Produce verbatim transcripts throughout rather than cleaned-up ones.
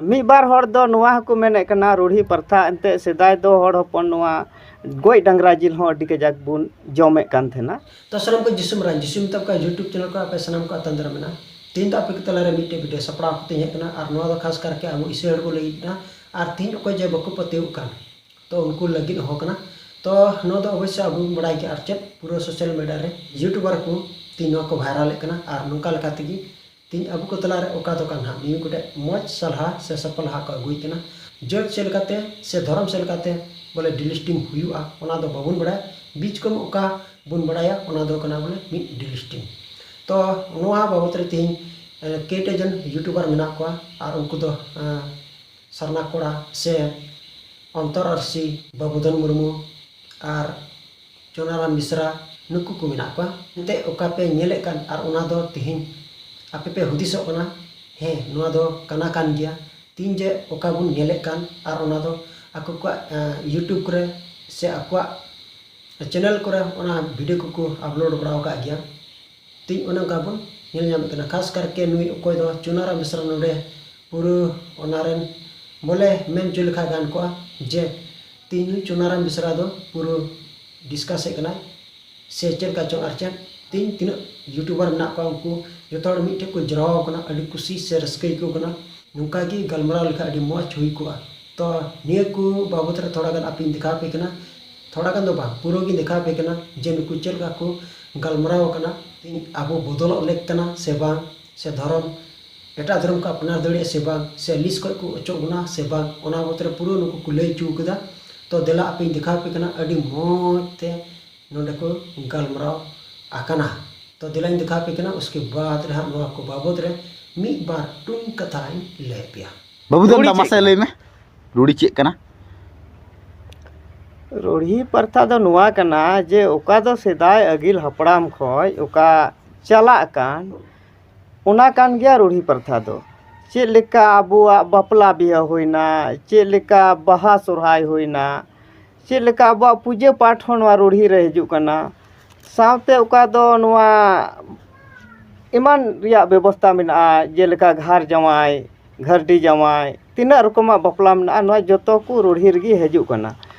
ᱢᱤᱫ ᱵᱟᱨ ᱦᱚᱲ ᱫᱚ ᱱᱚᱣᱟ ᱦᱚᱸᱠᱚ ᱢᱮᱱᱮᱫ ᱠᱟᱱᱟ, ᱨᱩᱲᱦᱤ ᱯᱨᱚᱛᱷᱟ ᱮᱱᱛᱮᱫ ᱥᱮᱫᱟᱭ ᱫᱚ ᱦᱚᱲ ᱦᱚᱯᱚᱱ ᱱᱚᱣᱟ ᱜᱚᱡ ᱰᱟᱝᱨᱟ ᱡᱤᱞ ᱦᱚᱸ ᱟᱹᱰᱤ ᱠᱟᱡᱟᱠ ᱵᱚᱱ ᱡᱚᱢᱮᱫ ᱠᱟᱱ ᱛᱟᱦᱮᱱᱟ᱾ ᱛᱚ ᱥᱟᱱᱟᱢ ᱠᱚ ᱡᱤᱥᱩ ᱢᱟᱨᱟᱝ ᱡᱤᱥᱩ ᱢᱮᱛᱟᱜ ᱠᱚᱣᱟ YouTube channel ᱠᱚ ᱟᱯᱮ ᱥᱟᱱᱟᱢ ᱠᱚ ᱟᱛᱟᱝ ᱫᱟᱨᱟᱢ ᱢᱮᱱᱟᱜᱼᱟ᱾ ᱛᱮᱦᱮᱧ ᱫᱚ ᱟᱯᱮ ᱠᱚ ᱛᱟᱞᱟᱨᱮ ᱢᱤᱫᱴᱮᱡ video ᱥᱟᱯᱲᱟᱣ ᱠᱟᱛᱮᱧ ᱦᱮᱡ ᱠᱟᱱᱟ, ᱟᱨ ᱱᱚᱣᱟ ᱫᱚ ᱠᱷᱟᱥ ᱠᱟᱨᱠᱮ ᱟᱵᱚ ᱤᱥᱟᱹᱭ ᱦᱚᱲ ᱠᱚ ᱞᱟᱹᱜᱤᱫ ᱠᱟᱱᱟ, ᱟᱨ ᱛᱮᱦᱮᱧ ᱚᱠᱚᱭ ᱡᱮ ᱵᱟᱠᱚ ᱯᱟᱹᱛᱭᱟᱹᱣ ᱠᱟᱱ, ᱛᱚ ᱩᱱᱠᱩ ᱞᱟᱹᱜᱤᱫ ᱦᱚᱸ ᱠᱟᱱᱟ᱾ ᱛᱚ ᱱᱚᱣᱟ ᱫᱚ ᱚᱵᱚᱥᱥᱳᱭ ᱟᱵᱚ ᱵᱚᱱ ᱵᱟᱲᱟᱭ ᱜᱮᱭᱟ, ᱟᱨ ᱪᱮᱫ ᱯᱩᱨᱟᱹ social media ᱨᱮ YouTuber ᱠᱚ ᱛᱮᱦᱮᱧ ᱱᱚᱣᱟ ᱠᱚ viral ᱮᱫ ᱠᱟᱱᱟ, ᱟᱨ ᱱᱚᱝᱠᱟ ᱞᱮᱠᱟ ᱛᱮᱜᱮ ᱛᱮᱦᱮᱧ ᱟᱵᱚ ᱠᱚ ᱛᱟᱞᱟᱨᱮ ᱚᱠᱟ ᱫᱚ ᱠᱟᱱ ᱦᱟᱸᱜ ᱢᱤᱢᱤᱫ ᱜᱚᱴᱮᱡ ᱢᱚᱡᱽ ᱥᱟᱞᱦᱟ ᱥᱮ ᱥᱟᱯᱟᱞᱦᱟ ᱠᱚ ᱟᱹᱜᱩᱭᱮᱫ ᱠᱟᱱᱟ᱾ ᱡᱟᱹᱛ ᱪᱮᱫ ᱞᱮᱠᱟᱛᱮ ᱥᱮ ᱫᱷᱚᱨᱚᱢ ᱪᱮᱫ ᱞᱮᱠᱟᱛᱮ ᱵᱚᱞᱮ delisting ᱦᱩᱭᱩᱜᱼᱟ, ᱚᱱᱟ ᱫᱚ ᱵᱟᱵᱚᱱ ᱵᱟᱲᱟᱭᱟ᱾ ᱵᱤᱪ ᱠᱚᱢ ᱚᱠᱟ ᱵᱚᱱ ᱵᱟᱲᱟᱭᱟ, ᱚᱱᱟ ᱫᱚ ᱠᱟᱱᱟ ᱵᱚᱞᱮ ᱢᱤᱫ delisting᱾ ᱛᱚ ᱱᱚᱣᱟ ᱵᱟᱵᱚᱛ ᱨᱮ ᱛᱮᱦᱮᱧ, ᱮ, ᱠᱮᱴ ᱮᱡᱮᱱ YouTuber ᱢᱮᱱᱟᱜ ᱠᱚᱣᱟ, ᱟᱨ ᱩᱱᱠᱩ ᱫᱚ, ᱮ, ᱥᱟᱨᱱᱟ ᱠᱚᱲᱟ ᱥᱮ ᱚᱱᱛᱚᱨ ᱟᱨᱥᱤ, ᱵᱟᱵᱩᱫᱷᱚᱱ ᱢᱩᱨᱢᱩ ᱟᱨ ᱪᱚᱱᱟᱨᱟᱢ ᱵᱮᱥᱨᱟ, ᱱᱩᱠᱩ ᱠᱚ ᱢᱮᱱᱟᱜ ᱠᱚᱣᱟ᱾ ᱮᱱᱛᱮᱫ ᱚᱠᱟ ᱯᱮ ᱧᱮᱞᱮᱫ ᱠᱟᱱ, ᱟᱨ ᱚᱱᱟ ᱫᱚ ᱛᱮᱦᱮᱧ ᱟᱯᱮ ᱯᱮ ᱦᱩᱫᱤᱥᱚᱜ ᱠᱟᱱᱟ, ᱦᱮᱸ, ᱱᱚᱣᱟ ᱫᱚ ᱠᱟᱱᱟ ᱠᱟᱱ ᱜᱮᱭᱟ᱾ ᱛᱮᱦᱮᱧ ᱡᱮ ᱚᱠᱟ ᱵᱚᱱ ᱧᱮᱞᱮᱫ ᱠᱟᱱ, ᱟᱨ ᱚᱱᱟ ᱫᱚ ᱟᱠᱚ ᱠᱚᱣᱟᱜ, ᱮᱸ, YouTube ᱠᱚᱨᱮ ᱥᱮ ᱟᱠᱚᱣᱟᱜ channel ᱠᱚᱨᱮ ᱚᱱᱟ video ᱠᱚᱠᱚ upload ᱵᱟᱲᱟ ᱟᱠᱟᱫ ᱜᱮᱭᱟ᱾ ᱛᱮᱦᱮᱧ ᱚᱱᱮ ᱚᱱᱠᱟ ᱵᱚᱱ ᱧᱮᱞ ᱧᱟᱢᱮᱫ ᱠᱟᱱᱟ, ᱠᱷᱟᱥ ᱠᱟᱨᱠᱮ ᱱᱩᱭ ᱚᱠᱚᱭ ᱫᱚ ᱪᱩᱱᱟᱨᱟᱢ ᱵᱮᱥᱨᱟ, ᱱᱚᱰᱮ ᱯᱩᱨᱟᱹ ᱚᱱᱟ ᱨᱮᱱ ᱵᱚᱞᱮ ᱢᱮᱱ ᱦᱚᱪᱚ ᱞᱮᱠᱷᱟᱱ ᱜᱟᱱ ᱠᱚᱜᱼᱟ ᱡᱮ ᱛᱮᱦᱮᱧ ᱱᱩᱭ ᱪᱩᱱᱟᱨᱟᱢ ᱵᱮᱥᱨᱟ ᱫᱚ ᱯᱩᱨᱟᱹ discuss ᱮᱫ ᱠᱟᱱᱟᱭ ᱥᱮ ᱪᱮᱫ ᱞᱮᱠᱟ ᱪᱚᱝ, ᱟᱨ ᱪᱮᱫ ᱛᱮᱦᱮᱧ ᱛᱤᱱᱟᱹᱜ YouTuber ᱢᱮᱱᱟᱜ ᱠᱚᱣᱟ, ᱩᱱᱠᱩ ᱡᱚᱛᱚ ᱦᱚᱲ ᱢᱤᱫ ᱴᱷᱮᱱ ᱠᱚ ᱡᱟᱨᱣᱟ ᱟᱠᱟᱱᱟ, ᱟᱹᱰᱤ ᱠᱩᱥᱤ ᱥᱮ ᱨᱟᱹᱥᱠᱟᱹ ᱟᱹᱭᱠᱟᱹᱣ ᱠᱟᱱᱟ᱾ ᱱᱚᱝᱠᱟ ᱜᱮ ᱜᱟᱞᱢᱟᱨᱟᱣ ᱞᱮᱠᱷᱟᱱ ᱟᱹᱰᱤ ᱢᱚᱡᱽ ᱦᱩᱭ ᱠᱚᱜᱼᱟ᱾ ᱛᱚ ᱱᱤᱭᱟᱹ ᱠᱚ ᱵᱟᱵᱚᱛ ᱨᱮ ᱛᱷᱚᱲᱟ ᱜᱟᱱ ᱟᱯᱮᱧ ᱫᱮᱠᱷᱟᱣ ᱟᱯᱮ ᱠᱟᱱᱟ, ᱛᱷᱚᱲᱟ ᱜᱟᱱ ᱫᱚ ᱵᱟᱝ, ᱯᱩᱨᱟᱹ ᱜᱤᱧ ᱫᱮᱠᱷᱟᱣ ᱟᱯᱮ ᱠᱟᱱᱟ ᱡᱮ ᱱᱩᱠᱩ ᱪᱮᱫ ᱞᱮᱠᱟ ᱠᱚ ᱜᱟᱞᱢᱟᱨᱟᱣ ᱟᱠᱟᱱᱟ᱾ ᱛᱮᱦᱮᱧ ᱟᱵᱚ ᱵᱚᱫᱚᱞᱚᱜ ᱞᱮᱠ ᱠᱟᱱᱟ ᱥᱮ ᱵᱟᱝ, ᱥᱮ ᱫᱷᱚᱨᱚᱢ, ᱮᱴᱟᱜ ᱫᱷᱚᱨᱚᱢ ᱠᱚ ᱟᱯᱱᱟᱨ ᱫᱟᱲᱮᱭᱟᱜᱼᱟ ᱥᱮ ᱵᱟᱝ, ᱥᱮ list ᱠᱷᱚᱱ ᱠᱚ ᱚᱪᱚᱜ ᱵᱚᱱᱟ ᱥᱮ ᱵᱟᱝ, ᱚᱱᱟ ᱵᱟᱵᱚᱛ ᱨᱮ ᱯᱩᱨᱟᱹ ᱱᱩᱠᱩ ᱠᱚ ᱞᱟᱹᱭ ᱦᱚᱪᱚ ᱠᱟᱫᱟ᱾ ᱛᱚ ᱫᱮᱞᱟ ᱟᱯᱮᱧ ᱫᱮᱠᱷᱟᱣ ᱟᱯᱮ ᱠᱟᱱᱟ ᱟᱹᱰᱤ ᱢᱚᱡᱽ ᱛᱮ ᱱᱚᱰᱮ ᱠᱚ ᱜᱟᱞᱢᱟᱨᱟᱣ ᱟᱠᱟᱱᱟ᱾ ᱛᱚ ᱫᱮᱞᱟᱧ ᱫᱮᱠᱷᱟᱣ ᱟᱯᱮ ᱠᱟᱱᱟ, ᱩᱥᱠᱮ ᱵᱟᱫ ᱨᱮ ᱦᱟᱸᱜ ᱱᱚᱣᱟ ᱠᱚ ᱵᱟᱵᱚᱛ ᱨᱮ ᱢᱤᱫ ᱵᱟᱨ ᱴᱩᱝ ᱠᱟᱛᱷᱟᱧ ᱞᱟᱹᱭ ᱟᱯᱮᱭᱟ᱾ ᱵᱟᱹᱵᱩ ᱫᱚ ᱨᱩᱲᱤ ᱪᱮᱫ ᱢᱟᱥᱮ ᱠᱟᱱᱟ? ᱞᱟᱹᱭ ᱢᱮ, ᱨᱩᱲᱤ ᱪᱮᱫ ᱠᱟᱱᱟ? ᱨᱩᱲᱦᱤ ᱯᱨᱚᱛᱷᱟ ᱫᱚ ᱱᱚᱣᱟ ᱠᱟᱱᱟ ᱡᱮ ᱚᱠᱟ ᱫᱚ ᱥᱮᱫᱟᱭ ᱟᱹᱜᱤᱞ ᱦᱟᱯᱲᱟᱢ ᱠᱷᱚᱱ ᱚᱠᱟ ᱪᱟᱞᱟᱜ ᱠᱟᱱ, ᱚᱱᱟ ᱠᱟᱱ ᱜᱮᱭᱟ ᱨᱩᱲᱦᱤ ᱯᱨᱚᱛᱷᱟ ᱫᱚ᱾ ᱪᱮᱫ ᱞᱮᱠᱟ ᱟᱵᱚᱣᱟᱜ ᱵᱟᱯᱞᱟ ᱵᱤᱦᱟᱹ ᱦᱩᱭᱱᱟ, ᱪᱮᱫ ᱞᱮᱠᱟ ᱵᱟᱦᱟ ᱥᱚᱨᱦᱟᱭ ᱦᱩᱭᱱᱟ, ᱪᱮᱫ ᱞᱮᱠᱟ ᱟᱵᱚᱣᱟᱜ ᱯᱩᱡᱟᱹ ᱯᱟᱴ ᱦᱚᱸ ᱱᱚᱣᱟ ᱨᱩᱲᱦᱤ ᱨᱮ ᱦᱤᱡᱩᱜ ᱠᱟᱱᱟ᱾ ᱥᱟᱶᱛᱮ ᱚᱠᱟ ᱫᱚ ᱱᱚᱣᱟ ᱮᱢᱟᱱ ᱨᱮᱭᱟᱜ ᱵᱮᱵᱚᱥᱛᱷᱟ ᱢᱮᱱᱟᱜᱼᱟ, ᱡᱮᱞᱮᱠᱟ ᱜᱷᱟᱨ ᱡᱟᱶᱟᱭ, ᱜᱷᱟᱹᱨᱰᱤ ᱡᱟᱶᱟᱭ, ᱛᱤᱱᱟᱹᱜ ᱨᱚᱠᱚᱢᱟᱜ ᱵᱟᱯᱞᱟ ᱢᱮᱱᱟᱜᱼᱟ, ᱱᱚᱣᱟ ᱡᱚᱛᱚ ᱠᱚ ᱨᱩᱲᱦᱤ ᱨᱮᱜᱮ ᱦᱤᱡᱩᱜ ᱠᱟᱱᱟ᱾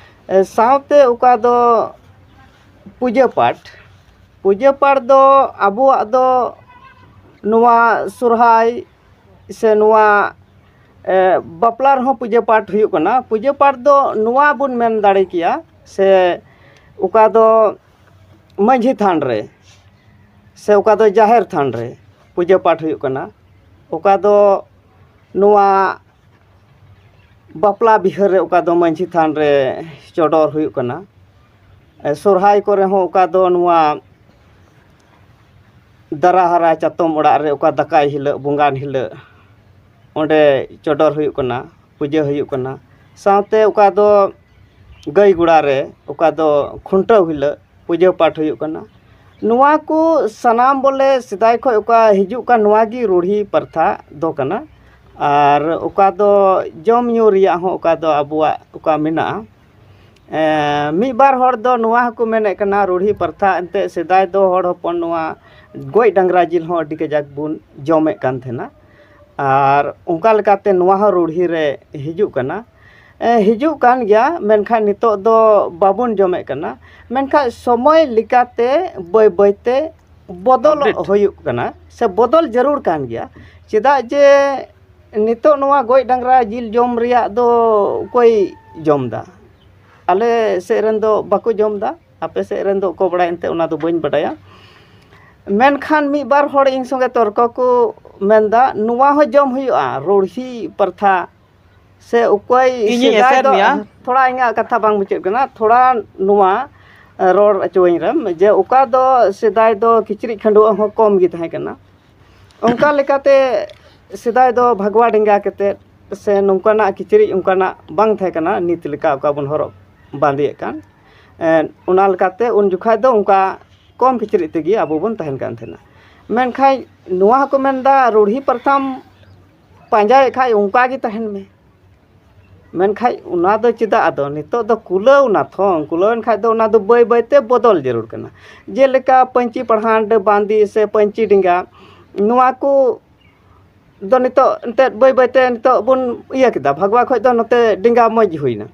ᱮ, ᱥᱟᱶᱛᱮ ᱚᱠᱟ ᱫᱚ ᱯᱩᱡᱟᱹ ᱯᱟᱴ, ᱯᱩᱡᱟᱹ ᱯᱟᱴ ᱫᱚ ᱟᱵᱚᱣᱟᱜ ᱫᱚ ᱱᱚᱣᱟ ᱥᱚᱨᱦᱟᱭ ᱥᱮ ᱱᱚᱣᱟ, ᱮ, ᱵᱟᱯᱞᱟ ᱨᱮᱦᱚᱸ ᱯᱩᱡᱟᱹ ᱯᱟᱴ ᱦᱩᱭᱩᱜ ᱠᱟᱱᱟ᱾ ᱯᱩᱡᱟᱹ ᱯᱟᱴ ᱫᱚ ᱱᱚᱣᱟ ᱵᱚᱱ ᱢᱮᱱ ᱫᱟᱲᱮ ᱠᱮᱭᱟ, ᱥᱮ ᱚᱠᱟ ᱫᱚ ᱢᱟᱹᱡᱷᱤ ᱛᱷᱟᱱ ᱨᱮ, ᱥᱮ ᱚᱠᱟ ᱫᱚ ᱡᱟᱦᱮᱨ ᱛᱷᱟᱱ ᱨᱮ ᱯᱩᱡᱟᱹ ᱯᱟᱴ ᱦᱩᱭᱩᱜ ᱠᱟᱱᱟ, ᱚᱠᱟ ᱫᱚ ᱱᱚᱣᱟ ᱵᱟᱯᱞᱟ ᱵᱤᱦᱟᱹ ᱨᱮ ᱚᱠᱟ ᱫᱚ ᱢᱟᱹᱡᱷᱤ ᱛᱷᱟᱱ ᱨᱮ ᱪᱚᱰᱚᱨ ᱦᱩᱭᱩᱜ ᱠᱟᱱᱟ᱾ ᱮ, ᱥᱚᱨᱦᱟᱭ ᱠᱚᱨᱮ ᱦᱚᱸ ᱚᱠᱟ ᱫᱚ ᱱᱚᱣᱟ ᱫᱟᱨᱟ ᱦᱟᱨᱟ ᱪᱟᱛᱚᱢ ᱚᱲᱟᱜ ᱨᱮ ᱚᱠᱟ ᱫᱟᱠᱟᱭ ᱦᱤᱞᱳᱜ, ᱵᱚᱸᱜᱟᱱ ᱦᱤᱞᱳᱜ, ᱚᱸᱰᱮ ᱪᱚᱰᱚᱨ ᱦᱩᱭᱩᱜ ᱠᱟᱱᱟ, ᱯᱩᱡᱟᱹ ᱦᱩᱭᱩᱜ ᱠᱟᱱᱟ᱾ ᱥᱟᱶᱛᱮ ᱚᱠᱟ ᱫᱚ ᱜᱟᱹᱭ ᱜᱚᱲᱟ ᱨᱮ, ᱚᱠᱟ ᱫᱚ ᱠᱷᱩᱱᱴᱟᱹᱣ ᱦᱤᱞᱳᱜ ᱯᱩᱡᱟᱹ ᱯᱟᱴ ᱦᱩᱭᱩᱜ ᱠᱟᱱᱟ᱾ ᱱᱚᱣᱟ ᱠᱚ ᱥᱟᱱᱟᱢ ᱵᱚᱞᱮ ᱥᱮᱫᱟᱭ ᱠᱷᱚᱱ ᱚᱠᱟ ᱦᱤᱡᱩᱜ ᱠᱟᱱ, ᱱᱚᱣᱟ ᱜᱮ ᱨᱩᱲᱦᱤ ᱯᱨᱚᱛᱷᱟ ᱫᱚ ᱠᱟᱱᱟ᱾ ᱟᱨ ᱚᱠᱟ ᱫᱚ ᱡᱚᱢ ᱧᱩ ᱨᱮᱭᱟᱜ ᱦᱚᱸ ᱚᱠᱟ ᱫᱚ ᱟᱵᱚᱣᱟᱜ ᱚᱠᱟ ᱢᱮᱱᱟᱜᱼᱟ᱾ ᱮᱸ, ᱢᱤᱫ ᱵᱟᱨ ᱦᱚᱲ ᱫᱚ ᱱᱚᱣᱟ ᱦᱚᱸᱠᱚ ᱢᱮᱱᱮᱫ ᱠᱟᱱᱟ, ᱨᱩᱲᱦᱤ ᱯᱨᱚᱛᱷᱟ ᱮᱱᱛᱮᱫ ᱥᱮᱫᱟᱭ ᱫᱚ ᱦᱚᱲ ᱦᱚᱯᱚᱱ ᱱᱚᱣᱟ ᱜᱚᱡ ᱰᱟᱝᱨᱟ ᱡᱤᱞ ᱦᱚᱸ ᱟᱹᱰᱤ ᱠᱟᱡᱟᱠ ᱵᱚᱱ ᱡᱚᱢᱮᱫ ᱠᱟᱱ ᱛᱟᱦᱮᱱᱟ᱾ ᱟᱨ ᱚᱱᱠᱟ ᱞᱮᱠᱟᱛᱮ ᱱᱚᱣᱟ ᱦᱚᱸ ᱨᱩᱲᱦᱤ ᱨᱮ ᱦᱤᱡᱩᱜ ᱠᱟᱱᱟ᱾ ᱮᱸ, ᱦᱤᱡᱩᱜ ᱠᱟᱱ ᱜᱮᱭᱟ, ᱢᱮᱱᱠᱷᱟᱱ ᱱᱤᱛᱚᱜ ᱫᱚ ᱵᱟᱵᱚᱱ ᱡᱚᱢᱮᱫ ᱠᱟᱱᱟ᱾ ᱢᱮᱱᱠᱷᱟᱱ ᱥᱚᱢᱚᱭ ᱞᱮᱠᱟᱛᱮ ᱵᱟᱹᱭ ᱵᱟᱹᱭᱛᱮ ᱵᱚᱫᱚᱞᱚᱜ ᱦᱩᱭᱩᱜ ᱠᱟᱱᱟ, ᱥᱮ ᱵᱚᱫᱚᱞ ᱡᱟᱹᱨᱩᱲ ᱠᱟᱱ ᱜᱮᱭᱟ᱾ ᱪᱮᱫᱟᱜ ᱡᱮ ᱱᱤᱛᱚᱜ ᱱᱚᱣᱟ ᱜᱚᱡ ᱰᱟᱝᱨᱟ ᱡᱤᱞ ᱡᱚᱢ ᱨᱮᱭᱟᱜ ᱫᱚ ᱚᱠᱚᱭ ᱡᱚᱢ ᱮᱫᱟ? ᱟᱞᱮ ᱥᱮᱫ ᱨᱮᱱ ᱫᱚ ᱵᱟᱠᱚ ᱡᱚᱢ ᱮᱫᱟ, ᱟᱯᱮ ᱥᱮᱫ ᱨᱮᱱ ᱫᱚ ᱚᱠᱚᱭ ᱵᱟᱲᱟᱭᱟ, ᱮᱱᱛᱮᱫ ᱚᱱᱟ ᱫᱚ ᱵᱟᱹᱧ ᱵᱟᱰᱟᱭᱟ᱾ ᱢᱮᱱᱠᱷᱟᱱ ᱢᱤᱫ ᱵᱟᱨ ᱦᱚᱲ ᱤᱧ ᱥᱚᱸᱜᱮ ᱛᱚᱨᱠᱚ ᱠᱚ ᱢᱮᱱᱫᱟ, ᱱᱚᱣᱟ ᱦᱚᱸ ᱡᱚᱢ ᱦᱩᱭᱩᱜᱼᱟ, ᱨᱩᱲᱦᱤ ᱯᱨᱚᱛᱷᱟ ᱥᱮ ᱚᱠᱚᱭ ᱤᱧᱤᱧ ᱥᱮᱫᱟᱭ ᱮᱥᱮᱨ ᱫᱚ ᱢᱮᱭᱟ᱾ ᱛᱷᱚᱲᱟ ᱤᱧᱟᱹᱜ ᱠᱟᱛᱷᱟ ᱵᱟᱝ ᱢᱩᱪᱟᱹᱫ ᱠᱟᱱᱟ, ᱛᱷᱚᱲᱟ ᱱᱚᱣᱟ ᱨᱚᱲ ᱦᱚᱪᱚᱣᱟᱹᱧ ᱨᱮᱢ, ᱡᱮ ᱚᱠᱟ ᱫᱚ ᱥᱮᱫᱟᱭ ᱫᱚ ᱠᱤᱪᱨᱤᱡ ᱠᱷᱟᱹᱰᱩᱣᱟᱹᱜ ᱦᱚᱸ ᱠᱚᱢ ᱜᱮ ᱛᱟᱦᱮᱸ ᱠᱟᱱᱟ᱾ ᱚᱱᱠᱟ ᱞᱮᱠᱟᱛᱮ ᱥᱮᱫᱟᱭ ᱫᱚ ᱵᱷᱟᱜᱽᱣᱟ ᱰᱮᱸᱜᱟ ᱠᱟᱛᱮᱫ ᱥᱮ ᱱᱚᱝᱠᱟᱱᱟᱜ ᱠᱤᱪᱨᱤᱡ ᱚᱱᱠᱟᱱᱟᱜ ᱵᱟᱝ ᱛᱟᱦᱮᱸ ᱠᱟᱱᱟ, ᱱᱤᱛ ᱞᱮᱠᱟ ᱚᱠᱟ ᱵᱚᱱ ᱦᱚᱨᱚᱜ ᱵᱟᱸᱫᱮᱭᱮᱫ ᱠᱟᱱ᱾ ᱮᱸ, ᱚᱱᱟ ᱞᱮᱠᱟᱛᱮ ᱩᱱ ᱡᱚᱠᱷᱟᱡ ᱫᱚ ᱚᱱᱠᱟ ᱠᱚᱢ ᱠᱤᱪᱨᱤᱡ ᱛᱮᱜᱮ ᱟᱵᱚ ᱵᱚᱱ ᱛᱟᱦᱮᱱ ᱠᱟᱱ ᱛᱟᱦᱮᱱᱟ᱾ ᱢᱮᱱᱠᱷᱟᱱ ᱱᱚᱣᱟ ᱦᱚᱸᱠᱚ ᱢᱮᱱᱫᱟ, ᱨᱩᱲᱦᱤ ᱯᱨᱚᱛᱷᱟᱢ ᱯᱟᱸᱡᱟᱭᱮᱫ ᱠᱷᱟᱡ ᱚᱱᱠᱟ ᱜᱮ ᱛᱟᱦᱮᱱ ᱢᱮ᱾ ᱢᱮᱱᱠᱷᱟᱡ ᱚᱱᱟ ᱫᱚ ᱪᱮᱫᱟᱜ? ᱟᱫᱚ ᱱᱤᱛᱚᱜ ᱫᱚ ᱠᱩᱞᱟᱹᱣ ᱱᱟ ᱛᱷᱚ, ᱠᱩᱞᱟᱹᱣ ᱮᱱ ᱠᱷᱟᱡ ᱫᱚ ᱚᱱᱟ ᱫᱚ ᱵᱟᱹᱭ ᱵᱟᱹᱭ ᱛᱮ ᱵᱚᱫᱚᱞ ᱡᱟᱹᱨᱩᱲ ᱠᱟᱱᱟ᱾ ᱡᱮᱞᱮᱠᱟ ᱯᱟᱹᱧᱪᱤ ᱯᱟᱲᱦᱟᱴ, ᱵᱟᱸᱫᱮ ᱥᱮ ᱯᱟᱹᱧᱪᱤ ᱰᱮᱸᱜᱟ, ᱱᱚᱣᱟ ᱠᱚ ᱫᱚ ᱱᱤᱛᱚᱜ ᱮᱱᱛᱮᱫ ᱵᱟᱹᱭ ᱵᱟᱹᱭᱛᱮ ᱱᱤᱛᱚᱜ ᱵᱚᱱ ᱤᱭᱟᱹ ᱠᱮᱫᱟ, ᱵᱷᱟᱜᱽᱣᱟ ᱠᱷᱚᱡ ᱫᱚ ᱱᱚᱛᱮ ᱰᱮᱸᱜᱟ ᱢᱚᱡᱽ ᱦᱩᱭᱱᱟ᱾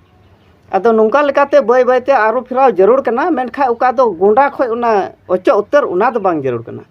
ᱟᱫᱚ ᱱᱚᱝᱠᱟ ᱞᱮᱠᱟᱛᱮ ᱵᱟᱹᱭ ᱵᱟᱹᱭᱛᱮ ᱟᱹᱨᱩ ᱯᱷᱮᱨᱟᱣ ᱡᱟᱹᱨᱩᱲ ᱠᱟᱱᱟ, ᱢᱮᱱᱠᱷᱟᱱ ᱚᱠᱟ ᱫᱚ ᱜᱚᱸᱰᱟ ᱠᱷᱚᱡ ᱚᱱᱟ ᱚᱪᱚᱜ ᱩᱛᱟᱹᱨ, ᱚᱱᱟ ᱫᱚ ᱵᱟᱝ ᱡᱟᱹᱨᱩᱲ ᱠᱟᱱᱟ᱾